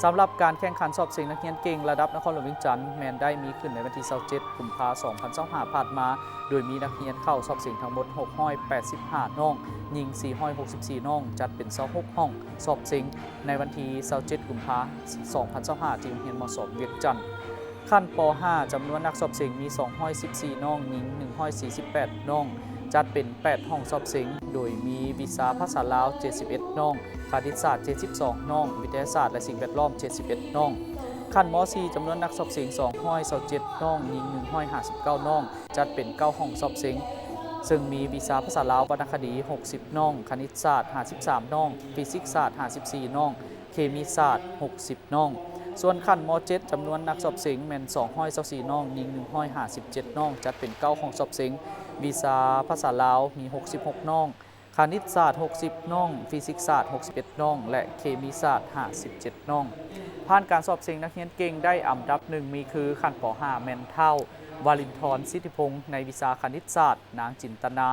ສຳລັບການແຂ່ງຂັນສອບເສັງນັກຮຽນເກັ່ງລະດັບນະຄອນຫຼວງວຽງຈັນ ແມ່ນໄດ້ມີຂຶ້ນໃນວັນທີຊາວເຈັດ ກຸມພາ ສອງພັນຊາວຫ້າ ຜ່ານມາ, ໂດຍມີນັກຮຽນເຂົ້າສອບເສັງທັງໝົດ ຫົກຮ້ອຍແປດສິບຫ້ານ້ອງ, ຍິງ ສີ່ຮ້ອຍຫົກສິບສີ່ນ້ອງ, ຈັດເປັນຊາວຫົກຫ້ອງສອບເສັງ ໃນວັນທີຊາວເຈັດ ກຸມພາ ສອງພັນຊາວຫ້າ ທີ່ໂຮງຮຽນ ມສ ວຽງຈັນ. ຂັ້ນ ປໍຫ້າ ຈຳນວນນັກສອບເສັງມີ ສອງຮ້ອຍສິບສີ່ນ້ອງ, ຍິງ ໜຶ່ງຮ້ອຍສີ່ສິບແປດນ້ອງ, ຈັດເປັນແປດຫ້ອງສອບເສັງ, ໂດຍມີວິຊາພາສາລາວ ເຈັດສິບເອັດນ້ອງ, ຄະນິດສາດ ເຈັດສິບສອງນ້ອງ, ວິທະຍາສາດ ແລະ ສິ່ງແວດລ້ອມ ເຈັດສິບເອັດນ້ອງ. ຂັ້ນ ມໍສີ່ ຈຳນວນນັກສອບເສັງ ສອງຮ້ອຍຊາວເຈັດນ້ອງ, ຍິງ ໜຶ່ງຮ້ອຍຫ້າສິບເກົ້ານ້ອງ, ຈັດເປັນເກົ້າຫ້ອງສອບເສັງ, ເຊິ່ງມີວິຊາພາສາລາວວັນນະຄະດີ ຫົກສິບນ້ອງ, ຄະນິດສາດ ຫ້າສິບສາມນ້ອງ, ຟີຊິກສາດ ຫ້າສິບສີ່ນ້ອງ, ເຄມີສາດ ຫົກສິບນ້ອງ. ສ່ວນຂັ້ນ ມໍເຈັດ ຈຳນວນນັກສອບເສັງແມ່ນ ສອງຮ້ອຍຊາວສີ່ນ້ອງ, ຍິງ ໜຶ່ງຮ້ອຍຫ້າສິບເຈັດນ້ອງ, ຈັດເປັນເກົ້າຫ້ອງສອບເສັງ, ວິຊາພາສາລາວມີ ຫົກສິບຫົກນ້ອງ, ຄະນິດສາດ ຫົກສິບນ້ອງ, ຟີຊິກສາດ ຫົກສິບເອັດນ້ອງ ແລະ ເຄມີສາດ ຫ້າສິບເຈັດນ້ອງ. ຜ່ານການສອບເສັງນັກຮຽນເກັ່ງໄດ້ອັນດັບໜຶ່ງມີຄື ຂັ້ນ ປໍຫ້າ ແມ່ນ ທ້າວ ວາລິນທອນ ສິດທິພົງ ໃນວິຊາຄະນິດສາດ, ນາງ ຈິນຕະນາ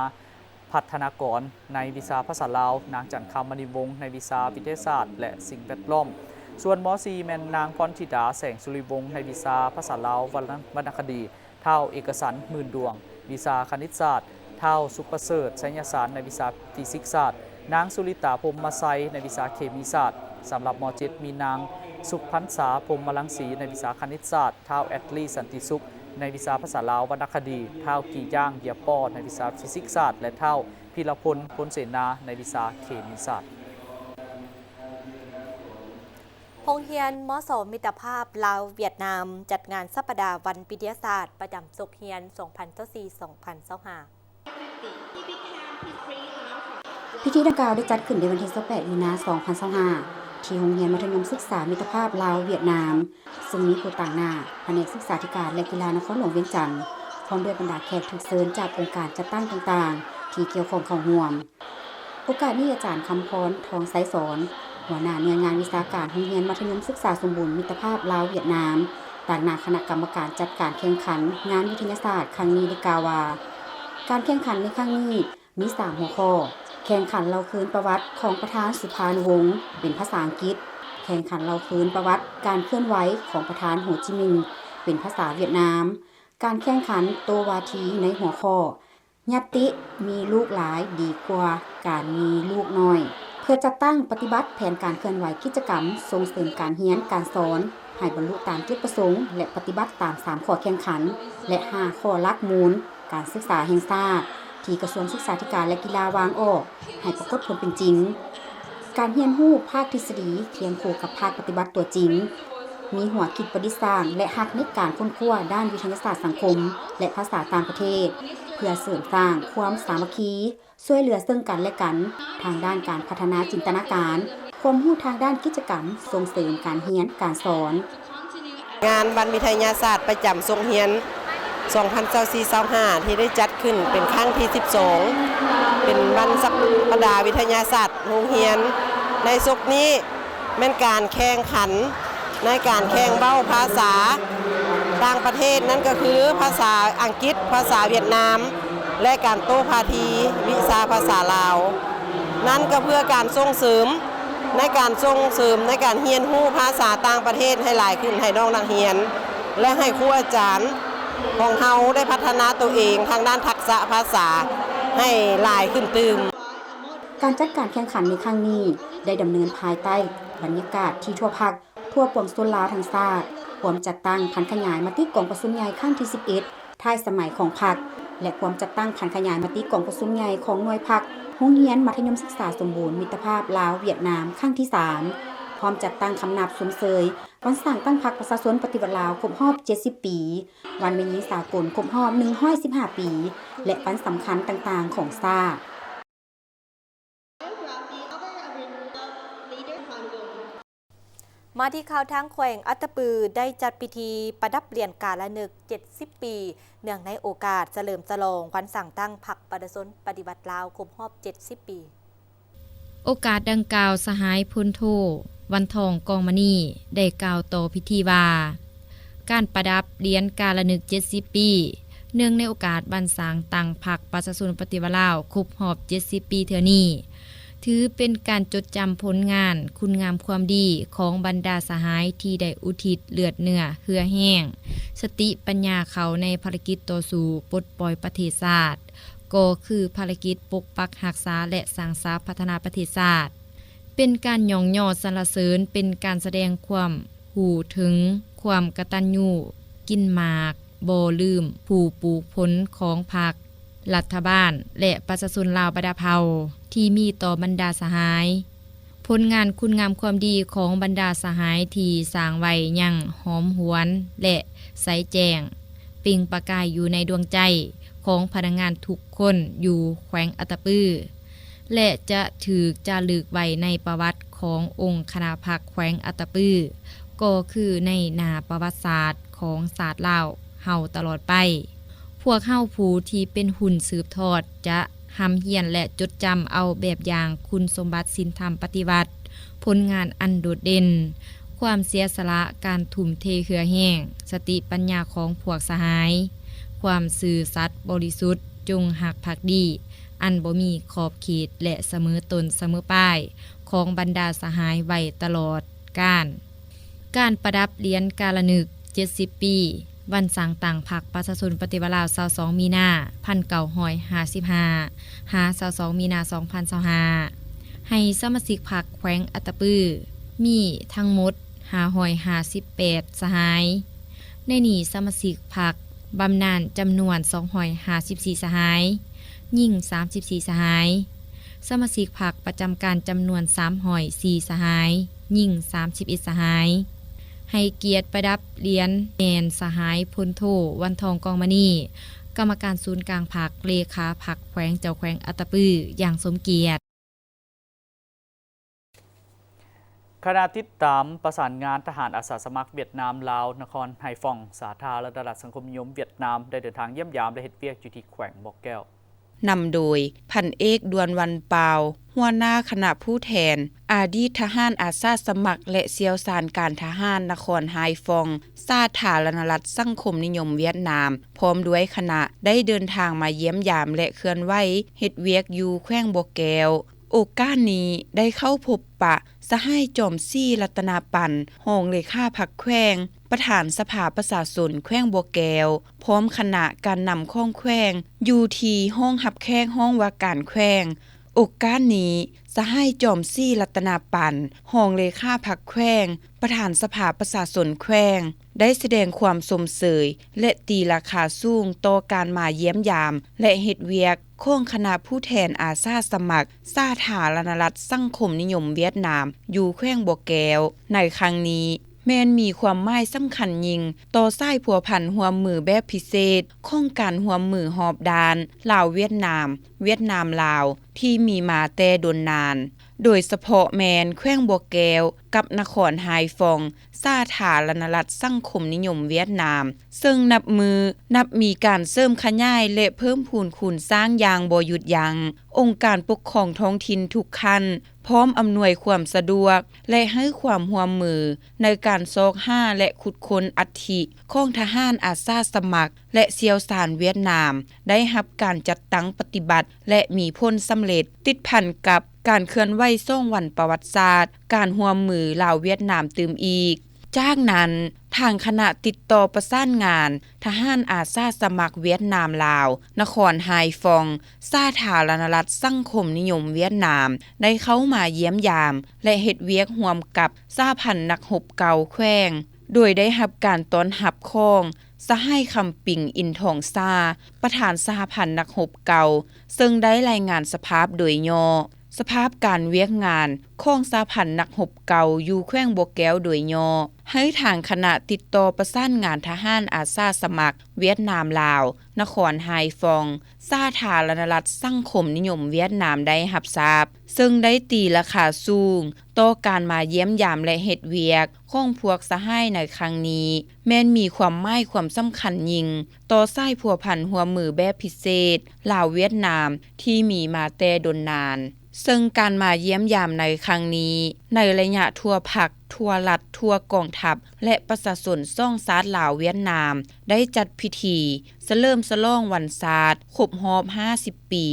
ພັດທະນາກອນ ໃນວິຊາພາສາລາວ, ນາງ ຈັນຄຳ ມະນີວົງ ໃນວິຊາວິທະຍາສາດ ແລະ ສິ່ງແວດລ້ອມ. ສ່ວນ ມໍສີ່ ແມ່ນ ນາງ ພອນທິດາ ແສງສຸລິວົງ ໃນວິຊາພາສາລາວ ວັນນະ ວັນນະຄະດີ, ທ້າວ ເອກະສັນ ໝື່ນດວງ ວິຊາຄະນິດສາດ, ທ້າວ ສຸກປະເສີດ ໄຊຍະສານ ໃນວິຊາຟີຊິກສາດ, ນາງ ສຸລິຕາ ພົມມະໄຊ ໃນວິຊາເຄມີສາດ. ສຳລັບ ມໍເຈັດ ມີ ນາງ ສຸກພັນສາ ພົມມະລັງສີ ໃນວິຊາຄະນິດສາດ, ທ້າວ ແອັດລີ ສັນຕິສຸກ ໃນວິຊາພາສາລາວວັນນະຄະດີ, ທ້າວ ກີຍ່າງ ເຢຍປໍ ໃນວິຊາຟີຊິກສາດ ແລະ ທ້າວ ພິລະພົນ ພົນເສນາ ໃນວິຊາເຄມີສາດ. ໂຮງຮຽນ ມສ ມິດຕະພາບລາວ-ຫວຽດນາມ ຈັດງານສັບປະດາວັນວິທະຍາສາດ ປະຈຳສົກຮຽນ ສອງພັນຊາວສີ່ ສອງພັນຊາວຫ້າ. ພິທີດັ່ງກ່າວໄດ້ຈັດຂຶ້ນໃນວັນທີຊາວແປດ ມີນາ ສອງພັນຊາວຫ້າ ທີ່ໂຮງຮຽນມັດທະຍົມສຶກສາມິດຕະພາບລາວ-ຫວຽດນາມ, ເຊິ່ງມີຜູ້ຕາງໜ້າພະແນກສຶກສາທິການ ແລະ ກິລານະຄອນຫຼວງວຽງຈັນ, ພ້ອມດ້ວຍບັນດາແຂກຖືກເຊີນຈາກອົງການຈັດຕັ້ງຕ່າງໆ ທີ່ກ່ຽວຂ້ອງເຂົ້າຮ່ວມ. ໂອກາດນີ້ ອາຈານ ຄຳພອນ ທອງໄຊສອນ ຫົວໜ້າໜ່ວຍງານວິຊາການໂຮງຮຽນມັດທະຍົມສຶກສາສົມບູນມິດຕະພາບລາວ-ຫວຽດນາມ, ຕາງໜ້າຄະນະກຳມະການຈັດການແຂ່ງຂັນງານວິທະຍາສາດຄັ້ງນີ້ ໄດ້ກ່າວວ່າ ການແຂ່ງຂັນໃນຄັ້ງນີ້ມີສາມຫົວຂໍ້: ແຂ່ງຂັນເລົ່າຄືນປະຫວັດຂອງປະທານສຸພານຸວົງ ເປັນພາສາອັງກິດ, ແຂ່ງຂັນເລົ່າຄືນປະຫວັດການເຄື່ອນໄຫວຂອງປະທານໂຮຈິມິນ ເປັນພາສາຫວຽດນາມ, ການແຂ່ງຂັນໂຕ້ວາທີໃນຫົວຂໍ້ ຍັດຕິມີລູກຫຼາຍດີກວ່າການມີລູກໜ້ອຍ ເພື່ອຈັດຕັ້ງປະຕິບັດແຜນການເຄື່ອນໄຫວກິດຈະກຳສົ່ງເສີມການຮຽນການສອນ ໃຫ້ບັນລຸຕາມຈຸດປະສົງ ແລະ ປະຕິບັດຕາມສາມຂໍ້ແຂ່ງຂັນ ແລະ ຫ້າຂໍ້ຫຼັກມູນການສຶກສາແຫ່ງຊາດ ທີ່ກະຊວງສຶກສາທິການ ແລະ ກິລາວາງອອກ ໃຫ້ປາກົດຜົນເປັນຈິງ. ການຮຽນຮູ້ພາກທິດສະດີຄຽງຄູ່ກັບພາກປະຕິບັດຕົວຈິງ, ມີຫົວຄິດປະດິດສ້າງ ແລະ ຮັກໃນການຄົ້ນຄວ້າດ້ານວິທະຍາສາດສັງຄົມ ແລະ ພາສາຕ່າງປະເທດ ເພື່ອເສີມສ້າງຄວາມສາມັກຄີ, ຊ່ວຍເຫຼືອເຊິ່ງກັນ ແລະ ກັນ ທາງດ້ານການພັດທະນາຈິນຕະນາການ, ຄວາມຮູ້ທາງດ້ານກິດຈະກຳສົ່ງເສີມການຮຽນການສອນ. ງານວັນວິທະຍາສາດປະຈຳສົກຮຽນ ສອງພັນຊາວສີ່ ຊາວຫ້າ ທີ່ໄດ້ຈັດຂຶ້ນເປັນຄັ້ງທີສິບສອງ ເປັນວັນສັບປະດາວິທະຍາສາດໂຮງຮຽນ. ໃນສົກນີ້ແມ່ນການແຂ່ງຂັນໃນການແຂ່ງເວົ້າພາສາຕ່າງປະເທດ, ນັ້ນກໍຄືພາສາອັງກິດ, ພາສາຫວຽດນາມ ແລະ ການໂຕ້ວາທີວິຊາພາສາລາວ. ນັ້ນກໍເພື່ອການສົ່ງເສີມ ໃນການສົ່ງເສີມໃນການຮຽນຮູ້ພາສາຕ່າງປະເທດໃຫ້ຫຼາຍຂຶ້ນ ໃຫ້ນ້ອງນັກຮຽນ ແລະ ໃຫ້ຄູອາຈານຂອງເຮົາໄດ້ພັດທະນາໂຕເອງທາງດ້ານທັກສະພາສາໃຫ້ຫຼາຍຂຶ້ນຕື່ມ. ການຈັດການແຂ່ງຂັນໃນຄັ້ງນີ້ ໄດ້ດຳເນີນພາຍໃຕ້ບັນຍາກາດທີ່ທົ່ວພັກ, ທົ່ວປວງຊົນລາວທັງຊາດ, ພວມຈັດຕັ້ງຜັນຂະຫຍາຍມະຕິກອງປະຊຸມໃຫຍ່ຄັ້ງທີສິບເອັດ ທ້າຍສະໄໝຂອງພັກ ແລະ ພວມຈັດຕັ້ງຜັນຂະຫຍາຍມະຕິກອງປະຊຸມໃຫຍ່ຂອງໜ່ວຍພັກໂຮງຮຽນມັດທະຍົມສຶກສາສົມບູນມິດຕະພາບລາວຫວຽດນາມຄັ້ງທີສາມ, ພ້ອມຈັດຕັ້ງຄຳນັບຊົມເຊີຍວັນສ້າງຕັ້ງພັກປະຊາຊົນປະຕິວັດລາວຄົບຮອບເຈັດສິບປີ, ວັນແມ່ຍິງສາກົນຄົບຮອບໜຶ່ງຮ້ອຍສິບຫ້າປີ ແລະ ວັນສຳຄັນຕ່າງໆຂອງຊາດ. ມາທີ່ຂ່າວທາງແຂວງອັດຕະປື ໄດ້ຈັດພິທີປະດັບຫຼຽນກາລະນຶກເຈັດສິບປີ ເນື່ອງໃນໂອກາດສະເຫຼີມສະຫຼອງວັນສ້າງຕັ້ງພັກປະຊາຊົນປະຕິວັດລາວຄົບຮອບເຈັດສິບປີ. ໂອກາດດັ່ງກ່າວ, ສະຫາຍພົນໂທ ວັນທອງ ກອງມະນີ ໄດ້ກ່າວຕໍ່ພິທີວ່າ ການປະດັບຫຼຽນກາລະນຶກເຈັດສິບປີ ເນື່ອງໃນໂອກາດວັນສ້າງຕັ້ງພັກປະຊາຊົນປະຕິວັດລາວຄົບຮອບເຈັດສິບປີເທື່ອນີ້ ຖືເປັນການຈົດຈຳຜົນງານຄຸນງາມຄວາມດີຂອງບັນດາສະຫາຍທີ່ໄດ້ອຸທິດເລືອດເນື້ອເຫື່ອແຮງ ສະຕິປັນຍາເຂົ້າໃນພາລະກິດຕໍ່ສູ້ປົດປ່ອຍປະເທດຊາດ ກໍຄືພາລະກິດປົກປັກຮັກສາ ແລະ ສ້າງສາພັດທະນາປະເທດຊາດ. ເປັນການຍ້ອງຍໍສັນລະເສີນ, ເປັນການສະແດງຄວາມຮູ້ເຖິງຄວາມກະຕັນຍູກິນໝາກ ບໍ່ລືມຜູ້ປູກຜົນຂອງພັກ, ລັດຖະບານ ແລະ ປະຊາຊົນລາວບັນດາເຜົ່າທີ່ມີຕໍ່ບັນດາສະຫາຍ. ຜົນງານຄຸນງາມຄວາມດີຂອງບັນດາສະຫາຍທີ່ສ້າງໄວ້ຍັງຫອມຫວນ ແລະ ໃສແຈ້ງ ເປັ່ງປະກາຍຢູ່ໃນດວງໃຈຂອງພະນັກງານທຸກຄົນຢູ່ແຂວງອັດຕະປື ແລະ ຈະຖືກຈາລຶກໄວ້ໃນປະຫວັດຂອງອົງຄະນະພັກແຂວງອັດຕະປື ກໍຄືໃນໜ້າປະຫວັດສາດຂອງຊາດລາວເຮົາຕະຫຼອດໄປ. ພວກເຮົາຜູ້ທີ່ເປັນຮຸ່ນສືບທອດຈະຮ່ຳຮຽນ ແລະ ຈົດຈຳເອົາແບບຢ່າງຄຸນສົມບັດສິນທຳປະຕິວັດ, ຜົນງານອັນໂດດເດັ່ນ, ຄວາມເສຍສະຫຼະ, ການທຸ່ມເທເຫື່ອແຮງ, ສະຕິປັນຍາຂອງພວກສະຫາຍ, ຄວາມຊື່ສັດບໍລິສຸດ, ຈົງຮັກພັກດີ ອັນບໍ່ມີຂອບເຂດ ແລະ ສະເໝີຕົ້ນສະເໝີປາຍຂອງບັນດາສະຫາຍໄວ້ຕະຫຼອດການ. ການປະດັບຫຼຽນກາລະນຶກເຈັດສິບປີ ວັນສ້າງຕັ້ງພັກປະຊາຊົນປະຕິວັດລາວ ຊາວສອງ ມີນາ ພັນເກົ້າຮ້ອຍຫ້າສິບຫ້າ ຫາ ຊາວສອງ ມີນາ ສອງພັນຊາວຫ້າ ໃຫ້ສະມາຊິກພັກແຂວງອັດຕະປື ມີທັງໝົດ ຫ້າຮ້ອຍຫ້າສິບແປດ ສະຫາຍ. ໃນນີ້ສະມາຊິກພັກບຳນານຈຳນວນ ສອງຮ້ອຍຫ້າສິບສີ່ ສະຫາຍ, ຍິງ ສາມສິບສີ່ ສະຫາຍ. ສະມາຊິກພັກປະຈຳການຈຳນວນ ສາມຮ້ອຍສີ່ ສະຫາຍ, ຍິງ ສາມສິບເອັດ ສະຫາຍ. ໃຫ້ກຽດປະດັບຫຼຽນແມ່ນສະຫາຍພົນໂທ ວັນທອງ ກອງມະນີ, ກຳມະການສູນກາງພັກ, ເລຂາພັກແຂວງ, ເຈົ້າແຂວງອັດຕະປື ຢ່າງສົມກຽດ. ຄະນະຕິດຕາມປະສານງານທະຫານອາສາສະໝັກຫວຽດນາມ-ລາວ ນະຄອນໄຮຟອງ ສາທາລະນະລັດສັງຄົມນິຍົມຫວຽດນາມ ໄດ້ເດີນທາງຢ້ຽມຢາມ ແລະ ເຮັດວຽກຢູ່ທີ່ແຂວງບໍ່ແກ້ວ. ນຳໂດຍ ພັນເອກ ດວນ ວັນປາວ ຫົວໜ້າຄະນະຜູ້ແທນ, ອາດີດທະຫານອາສາສະໝັກ ແລະ ຊ່ຽວຊານການທະຫານນະຄອນຮາຍຟອງ ສາທາລະນະລັດສັງຄົມນິຍົມຫວຽດນາມ ພ້ອມດ້ວຍຄະນະ ໄດ້ເດີນທາງມາຢ້ຽມຢາມ ແລະ ເຄື່ອນໄຫວເຮັດວຽກຢູ່ແຂວງບໍ່ແກ້ວ. ໂອກາດນີ້ໄດ້ເຂົ້າພົບປະສະຫາຍ ຈອມສີ ລັດຕະນາປັນ ຮອງເລຂາພັກແຂວງ, ປະທານສະພາປະຊາຊົນແຂວງບໍ່ແກ້ວ ພ້ອມຄະນະການນຳຂອງແຂວງ ຢູ່ທີ່ຫ້ອງຮັບແຂກຫ້ອງວ່າການແຂວງ. ໂອກາດນີ້ ສະຫາຍ ຈອມສີ ລັດຕະນາປັນ ຮອງເລຂາພັກແຂວງ, ປະທານສະພາປະຊາຊົນແຂວງ ໄດ້ສະແດງຄວາມຊົມເຊີຍ ແລະ ຕີລາຄາສູງຕໍ່ການມາຢ້ຽມຢາມ ແລະ ເຮັດວຽກຂອງຄະນະຜູ້ແທນອາສາສະໝັກສາທາລະນະລັດສັງຄົມນິຍົມຫວຽດນາມ ຢູ່ແຂວງບໍ່ແກ້ວ ໃນຄັ້ງນີ້ ແມ່ນມີຄວາມໝາຍສຳຄັນຍິ່ງຕໍ່ສາຍພົວພັນຮ່ວມມືແບບພິເສດຂອງການຮ່ວມມືຮອບດ້ານ ລາວ-ຫວຽດນາມ, ຫວຽດນາມ-ລາວ ທີ່ມີມາແຕ່ດົນນານ, ໂດຍສະເພາະແມ່ນແຂວງບໍ່ແກ້ວກັບນະຄອນຮາຍຟອງ ສາທາລະນະລັດສັງຄົມນິຍົມຫວຽດນາມ, ເຊິ່ງນັບມື້ນັບມີການເສີມຂະຫຍາຍ ແລະ ເພີ່ມພູນຄູນສ້າງຢ່າງບໍ່ຢຸດຢັ້ງ. ອົງການປົກຄອງທ້ອງຖິ່ນທຸກຂັ້ນ ພ້ອມອຳນວຍຄວາມສະດວກ ແລະ ໃຫ້ຄວາມຮ່ວມມືໃນການຊອກຫາ ແລະ ຂຸດຄົ້ນອັດຖິຂອງທະຫານອາສາສະໝັກ ແລະ ຊ່ຽວຊານຫວຽດນາມ ໄດ້ຮັບການຈັດຕັ້ງປະຕິບັດ ແລະ ມີຜົນສຳເລັດ. ຕິດພັນກັບ ການເຄື່ອນໄຫວສອງວັນປະຫວັດສາດ ການຮ່ວມມືລາວ-ຫວຽດນາມຕື່ມອີກ. ຈາກນັ້ນ, ທາງຄະນະຕິດຕໍ່ປະສານງານທະຫານອາສາສະໝັກຫວຽດນາມ-ລາວ ນະຄອນຮາຍຟອງ, ສາທາລະນະລັດສັງຄົມນິຍົມຫວຽດນາມ ໄດ້ເຂົ້າມາຢ້ຽມຢາມ ແລະ ເຮັດວຽກຮ່ວມກັບສະຫະພັນນັກຮົບເກົ່າແຂວງ, ໂດຍໄດ້ຮັບການຕ້ອນຮັບຂອງສະຫາຍຄຳປິງ ອິນທອງສາ, ປະທານສະຫະພັນນັກຮົບເກົ່າ, ເຊິ່ງໄດ້ລາຍງານສະພາບໂດຍຫຍໍ້, ສະພາບການວຽກງານຂອງສະຫະພັນນັກຮົບເກົ່າຢູ່ແຂວງບໍ່ແກ້ວໂດຍຫຍໍ້, ໃຫ້ທາງຄະນະຕິດຕໍ່ປະສານງານທະຫານອາສາສະໝັກຫວຽດນາມ-ລາວ ນະຄອນຮາຍຟອງ, ສາທາລະນະລັດສັງຄົມນິຍົມຫວຽດນາມໄດ້ຮັບຊາບ, ເຊິ່ງໄດ້ຕີລາຄາສູງຕໍ່ການມາຢ້ຽມຢາມ ແລະ ເຮັດວຽກຂອງພວກສະຫາຍໃນຄັ້ງນີ້ ແມ່ນມີຄວາມໝາຍຄວາມສຳຄັນຍິ່ງຕໍ່ສາຍພົວພັນຮ່ວມມືແບບພິເສດລາວ-ຫວຽດນາມ ທີ່ມີມາແຕ່ດົນນານ. ເຊິ່ງການມາຢ້ຽມຢາມໃນຄັ້ງນີ້, ໃນໄລຍະທົ່ວພັກ, ທົ່ວລັດ, ທົ່ວກອງທັບ ແລະ ປະຊາຊົນສອງຊາດລາວ-ຫວຽດນາມ ໄດ້ຈັດພິທີສະເຫຼີມສະຫຼອງວັນຊາດຄົບຮອບຫ້າສິບປີ,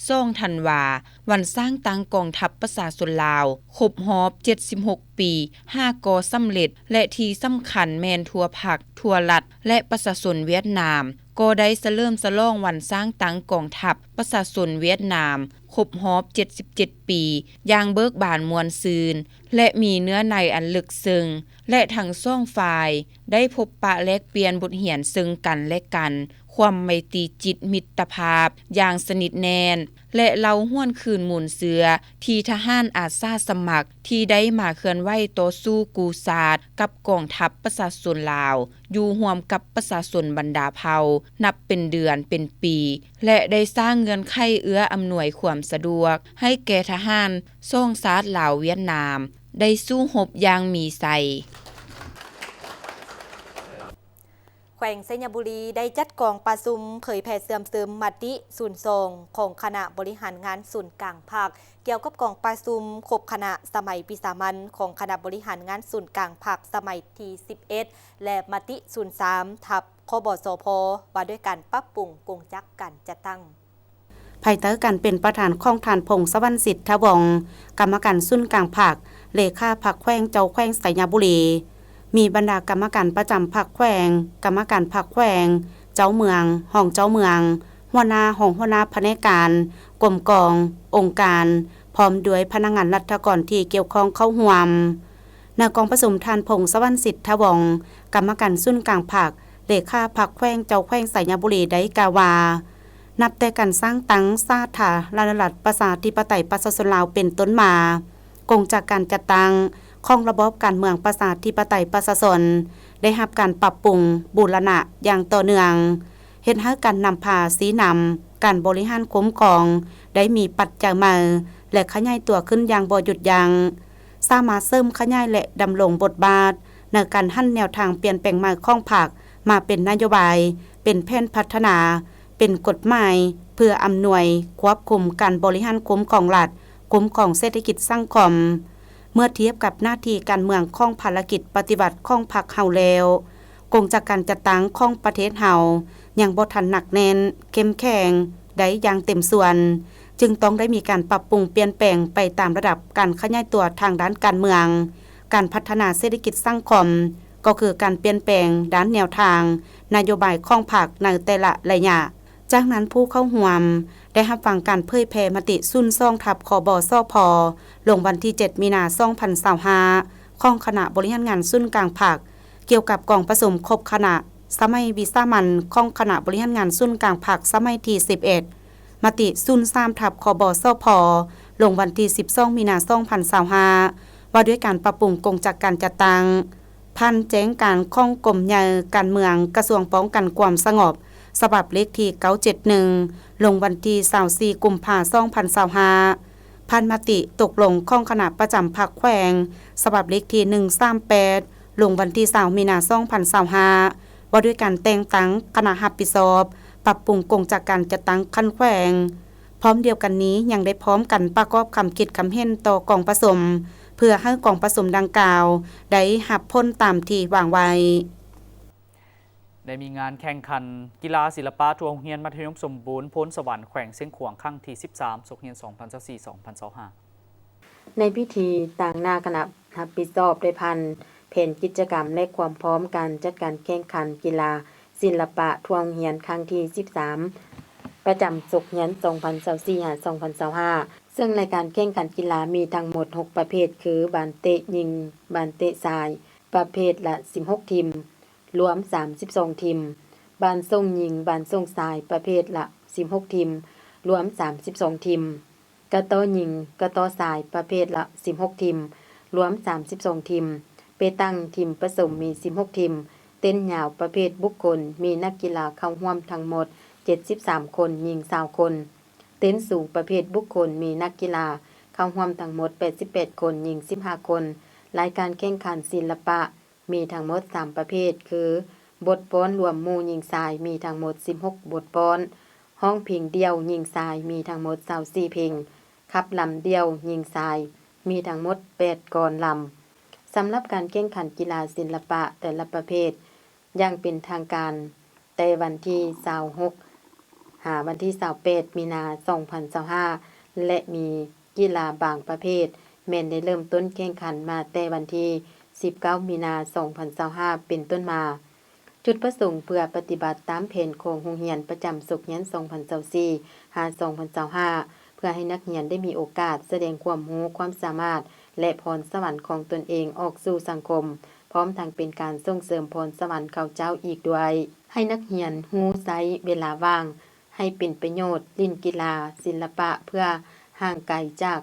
ສອງທັນວາ, ວັນສ້າງຕັ້ງກອງທັບປະຊາຊົນລາວຄົບຮອບເຈັດສິບຫົກປີ ຫາກໍສຳເລັດ ແລະ ທີ່ສຳຄັນແມ່ນທົ່ວພັກ, ທົ່ວລັດ ແລະ ປະຊາຊົນຫວຽດນາມ ກໍໄດ້ສະເຫຼີມສະຫຼອງວັນສ້າງຕັ້ງກອງທັບປະຊາຊົນຫວຽດນາມຄົບຮອບເຈັດສິບເຈັດປີ ຢ່າງເບີກບານມ່ວນຊື່ນ ແລະ ມີເນື້ອໃນອັນເລິກເຊິ່ງ ແລະ ທັງສອງຝ່າຍໄດ້ພົບປະແລກປ່ຽນບົດຮຽນເຊິ່ງກັນ ແລະ ກັນ, ຄວາມໄມຕີຈິດມິດຕະພາບຢ່າງສະໜິດແໜ້ນ ແລະ ເລົ່າຫວນຄືນມູນເຊື້ອທີ່ທະຫານອາສາສະໝັກທີ່ໄດ້ມາເຄື່ອນໄຫວຕໍ່ສູ້ກູ້ຊາດກັບກອງທັບປະຊາຊົນລາວ ຢູ່ຮ່ວມກັບປະຊາຊົນບັນດາເຜົ່ານັບເປັນເດືອນເປັນປີ ແລະ ໄດ້ສ້າງເງື່ອນໄຂເອື້ອອຳນວຍຄວາມສະດວກໃຫ້ແກ່ທະຫານສອງຊາດລາວ-ຫວຽດນາມ ໄດ້ສູ້ຮົບຢ່າງມີໄຊ. ແຂວງໄຊຍະບູລີໄດ້ຈັດກອງປະຊຸມເຜີຍແຜ່ເຊື່ອມຊຶມມະຕິສູນສອງຂອງຄະນະບໍລິຫານງານສູນກາງພັກ ກ່ຽວກັບກອງປະຊຸມຄົບຄະນະສະໄໝວິສາມັນຂອງຄະນະບໍລິຫານງານສູນກາງພັກສະໄໝທີສິບເອັດ ແລະ ມະຕິສູນສາມ ທັບ ຄບສພ ວ່າດ້ວຍການປັບປຸງກົງຈັກການຈັດຕັ້ງ. ພາຍໃຕ້ການເປັນປະທານຂອງທ່ານ ພົງສະຫວັນ ສິດທະວົງ ກຳມະການສູນກາງພັກ, ເລຂາພັກແຂວງ, ເຈົ້າແຂວງໄຊຍະບູລີ, ມີບັນດາກຳມະການປະຈຳພັກແຂວງ, ກຳມະການພັກແຂວງ, ເຈົ້າເມືອງ, ຮອງເຈົ້າເມືອງ, ຫົວໜ້າ, ຮອງຫົວໜ້າພະແນກການ, ກົມກອງ, ອົງການ, ພ້ອມດ້ວຍພະນັກງານລັດຖະກອນທີ່ກ່ຽວຂ້ອງເຂົ້າຮ່ວມ. ໃນກອງປະຊຸມ, ທ່ານ ພົງສະຫວັນ ສິດທະວົງ ກຳມະການສູນກາງພັກ, ເລຂາພັກແຂວງ, ເຈົ້າແຂວງໄຊຍະບູລີ ໄດ້ກ່າວວ່າ ນັບແຕ່ການສ້າງຕັ້ງສາທາລະນະລັດ ປະຊາທິປະໄຕ ປະຊາຊົນລາວ ເປັນຕົ້ນມາ, ກົງຈັກການຈັດຕັ້ງຂອງລະບອບການເມືອງປະຊາທິປະໄຕ ປະຊາຊົນ ໄດ້ຮັບການປັບປຸງບູລະນະຢ່າງຕໍ່ເນື່ອງ, ເຮັດໃຫ້ການນຳພາຊີ້ນຳ, ການບໍລິຫານຄຸ້ມຄອງ ໄດ້ມີປັດໄຈໃໝ່ ແລະ ຂະຫຍາຍຕົວຂຶ້ນຢ່າງບໍ່ຢຸດຢັ້ງ, ສາມາດເສີມຂະຫຍາຍ ແລະ ດຳລົງບົດບາດໃນການຫັນແນວທາງປ່ຽນແປງໃໝ່ຂອງພັກ ມາເປັນນະໂຍບາຍ, ເປັນແຜນພັດທະນາ, ເປັນກົດໝາຍ ເພື່ອອຳນວຍຄວບຄຸມການບໍລິຫານຄຸ້ມຄອງລັດ, ຄຸ້ມຄອງເສດຖະກິດສັງຄົມ. ເມື່ອທຽບກັບໜ້າທີ່ການເມືອງຂອງພາລະກິດປະຕິວັດຂອງພັກເຮົາແລ້ວ, ກົງຈັກການຈັດຕັ້ງຂອງປະເທດເຮົາຍັງບໍ່ທັນໜັກແໜ້ນ, ເຂັ້ມແຂງໄດ້ຢ່າງເຕັມສ່ວນ, ຈຶ່ງຕ້ອງໄດ້ມີການປັບປຸງປ່ຽນແປງໄປຕາມລະດັບການຂະຫຍາຍຕົວທາງດ້ານການເມືອງ, ການພັດທະນາເສດຖະກິດສັງຄົມ, ກໍຄືການປ່ຽນແປງດ້ານແນວທາງນະໂຍບາຍຂອງພັກໃນແຕ່ລະໄລຍະ. ຈາກນັ້ນ, ຜູ້ເຂົ້າຮ່ວມໄດ້ຮັບຟັງການເຜີຍແຜ່ມະຕິສູນສອງ ທັບ ຄບສພ ລົງວັນທີເຈັດ ມີນາ ສອງພັນຊາວຫ້າ ຂອງຄະນະບໍລິຫານງານສູນກາງພັກ ກ່ຽວກັບກອງປະຊຸມຄົບຄະນະສະໄໝວິສາມັນຂອງຄະນະບໍລິຫານງານສູນກາງພັກສະໄໝທີສິບເອັດ, ມະຕິສູນສາມ ທັບ ຄບສພ ລົງວັນທີສິບສອງ ມີນາ ສອງພັນຊາວຫ້າ ວ່າດ້ວຍການປັບປຸງກົງຈັກການຈັດຕັ້ງ ຜ່ານແຈ້ງການຂອງກົມໃຫຍ່ການເມືອງ ກະຊວງປ້ອງກັນຄວາມສະຫງົບ ສະບັບເລກທີເກົ້າເຈັດໜຶ່ງ ລົງວັນທີຊາວສີ່ ກຸມພາ ສອງພັນຊາວຫ້າ, ຜ່ານມະຕິຕົກລົງຂອງຄະນະປະຈຳພັກແຂວງ ສະບັບເລກທີໜຶ່ງສາມແປດ ລົງວັນທີຊາວ ມີນາ ສອງພັນຊາວຫ້າ ວ່າດ້ວຍການແຕ່ງຕັ້ງຄະນະຮັບຜິດຊອບປັບປຸງກົງຈັກການຈັດຕັ້ງຂັ້ນແຂວງ. ພ້ອມດຽວກັນນີ້ ຍັງໄດ້ພ້ອມກັນປະກອບຄຳຄິດຄຳເຫັນຕໍ່ກອງປະຊຸມ ເພື່ອໃຫ້ກອງປະຊຸມດັ່ງກ່າວໄດ້ຮັບຜົນຕາມທີ່ວາງໄວ້. ໄດ້ມີງານແຂ່ງຂັນກິລາສິລະປະທົ່ວໂຮງຮຽນມັດທະຍົມສົມບູນໂພນສະຫວັນ ແຂວງຊຽງຂວາງ ຄັ້ງທີສິບສາມ ສົກຮຽນສອງພັນຊາວສີ່ ສອງພັນຊາວຫ້າ. ໃນພິທີ, ຕາງໜ້າຄະນະຮັບຜິດຊອບໄດ້ຜ່ານແຜນກິດຈະກຳ ແລະ ຄວາມພ້ອມການຈັດການແຂ່ງຂັນກິລາສິລະປະທົ່ວໂຮງຮຽນຄັ້ງທີສິບສາມ ປະຈຳສົກຮຽນສອງພັນຊາວສີ່ ຫາ ສອງພັນຊາວຫ້າ ເຊິ່ງລາຍການແຂ່ງຂັນກິລາມີທັງໝົດຫົກປະເພດ ຄື ບານເຕະຍິງ, ບານເຕະຊາຍ ປະເພດລະສິບຫົກທີມ, ລວມສາມສິບສອງທີມ, ບານສົ່ງຍິງ, ບານສົ່ງຊາຍ ປະເພດລະສິບຫົກທີມ, ລວມສາມສິບສອງທີມ, ກະຕໍ້ຍິງ, ກະຕໍ້ຊາຍ ປະເພດລະສິບຫົກທີມ, ລວມສາມສິບສອງທີມ, ເປຕັງ ທີມປະສົມ ມີສິບຫົກທີມ, ເຕັ້ນຍາວປະເພດບຸກຄົນ ມີນັກກິລາເຂົ້າຮ່ວມທັງໝົດເຈັດສິບສາມຄົນ, ຍິງຊາວຄົນ, ເຕັ້ນສູງປະເພດບຸກຄົນ ມີນັກກິລາເຂົ້າຮ່ວມທັງໝົດແປດສິບແປດຄົນ, ຍິງສິບຫ້າຄົນ. ລາຍການແຂ່ງຂັນສິລະປະ ມີທັງໝົດສາມປະເພດ ຄື ບົດຟ້ອນລວມໝູ່ຍິງຊາຍ ມີທັງໝົດສິບຫົກບົດຟ້ອນ, ຮ້ອງເພງດ່ຽວຍິງຊາຍ ມີທັງໝົດຊາວສີ່ເພງ, ຂັບລຳດ່ຽວຍິງຊາຍ ມີທັງໝົດແປດກອນລຳ. ສຳລັບການແຂ່ງຂັນກິລາສິລະປະແຕ່ລະປະເພດຢ່າງເປັນທາງການ ແຕ່ວັນທີຊາວຫົກ ຫາວັນທີຊາວແປດ ມີນາ ສອງພັນຊາວຫ້າ ແລະ ມີ ກິລາບາງປະເພດແມ່ນໄດ້ເລີ່ມຕົ້ນແຂ່ງຂັນມາແຕ່ວັນທີສິບເກົ້າ ມີນາ ສອງພັນຊາວຫ້າ ເປັນຕົ້ນມາ. ຈຸດປະສົງເພື່ອປະຕິບັດຕາມແຜນຂອງໂຮງຮຽນປະຈຳສົກຮຽນສອງພັນຊາວສີ່ ຫາ ສອງພັນຊາວຫ້າ ເພື່ອໃຫ້ນັກຮຽນໄດ້ມີໂອກາດສະແດງຄວາມຮູ້ຄວາມສາມາດ ແລະ ພອນສະຫວັນຂອງຕົນເອງອອກສູ່ສັງຄົມ, ພ້ອມທັງເປັນການສົ່ງເສີມພອນສະຫວັນເຂົາເຈົ້າອີກດ້ວຍ. ໃຫ້ນັກຮຽນຮູ້ໃຊ້ເວລາວ່າງ ໃຫ້ເປັນປະໂຫຍດ, ຫຼິ້ນກິລາ, ສິລະປະ ເພື່ອຫ່າງໄກຈາກ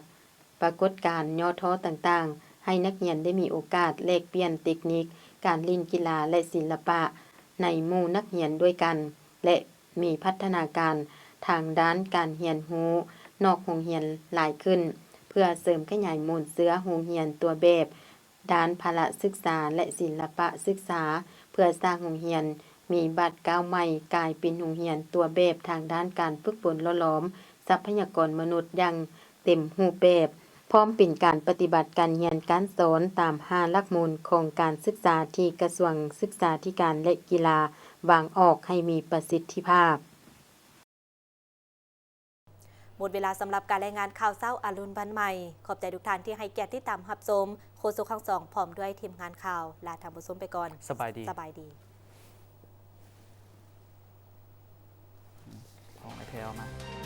ປາກົດການຫຍໍ້ທໍ້ຕ່າງໆ, ໃຫ້ນັກຮຽນໄດ້ມີໂອກາດແລກປ່ຽນເຕັກນິກການຫຼິ້ນກິລາ ແລະ ສິລະປະໃນໝູ່ນັກຮຽນດ້ວຍກັນ ແລະ ມີພັດທະນາການທາງດ້ານການຮຽນຮູ້ນອກໂຮງຮຽນຫຼາຍຂຶ້ນ, ເພື່ອເສີມຂະຫຍາຍມູນເຊື້ອໂຮງຮຽນຕົວແບບ ດ້ານພະລະສຶກສາ ແລະ ສິລະປະສຶກສາ ເພື່ອສ້າງໂຮງຮຽນມີບາດກ້າວໃໝ່ ກາຍເປັນໂຮງຮຽນຕົວແບບທາງດ້ານການຝຶກຝົນຫຼໍ່ຫຼອມຊັບພະຍາກອນມະນຸດຢ່າງເຕັມຮູບແບບ, ພ້ອມເປັນການປະຕິບັດການຮຽນການສອນຕາມຫ້າຫຼັກມູນຂອງການສຶກສາທີ່ກະຊວງສຶກສາທິການ ແລະ ກິລາວາງອອກໃຫ້ມີປະສິດທິພາບ. ໝົດເວລາສຳລັບການລາຍງານຂ່າວເຊົ້າອາລຸນວັນໃໝ່. ຂອບໃຈທຸກທ່ານທີ່ໃຫ້ກຽດຕິດຕາມຮັບຊົມ. ໂຄສົກທັງສອງພ້ອມດ້ວຍທີມງານຂ່າວ ລາທ່ານຜູ້ຊົມໄປກ່ອນ. ສະບາຍດີ. ສະບາຍດີ. ຂອງໄອ້ແພວມາ.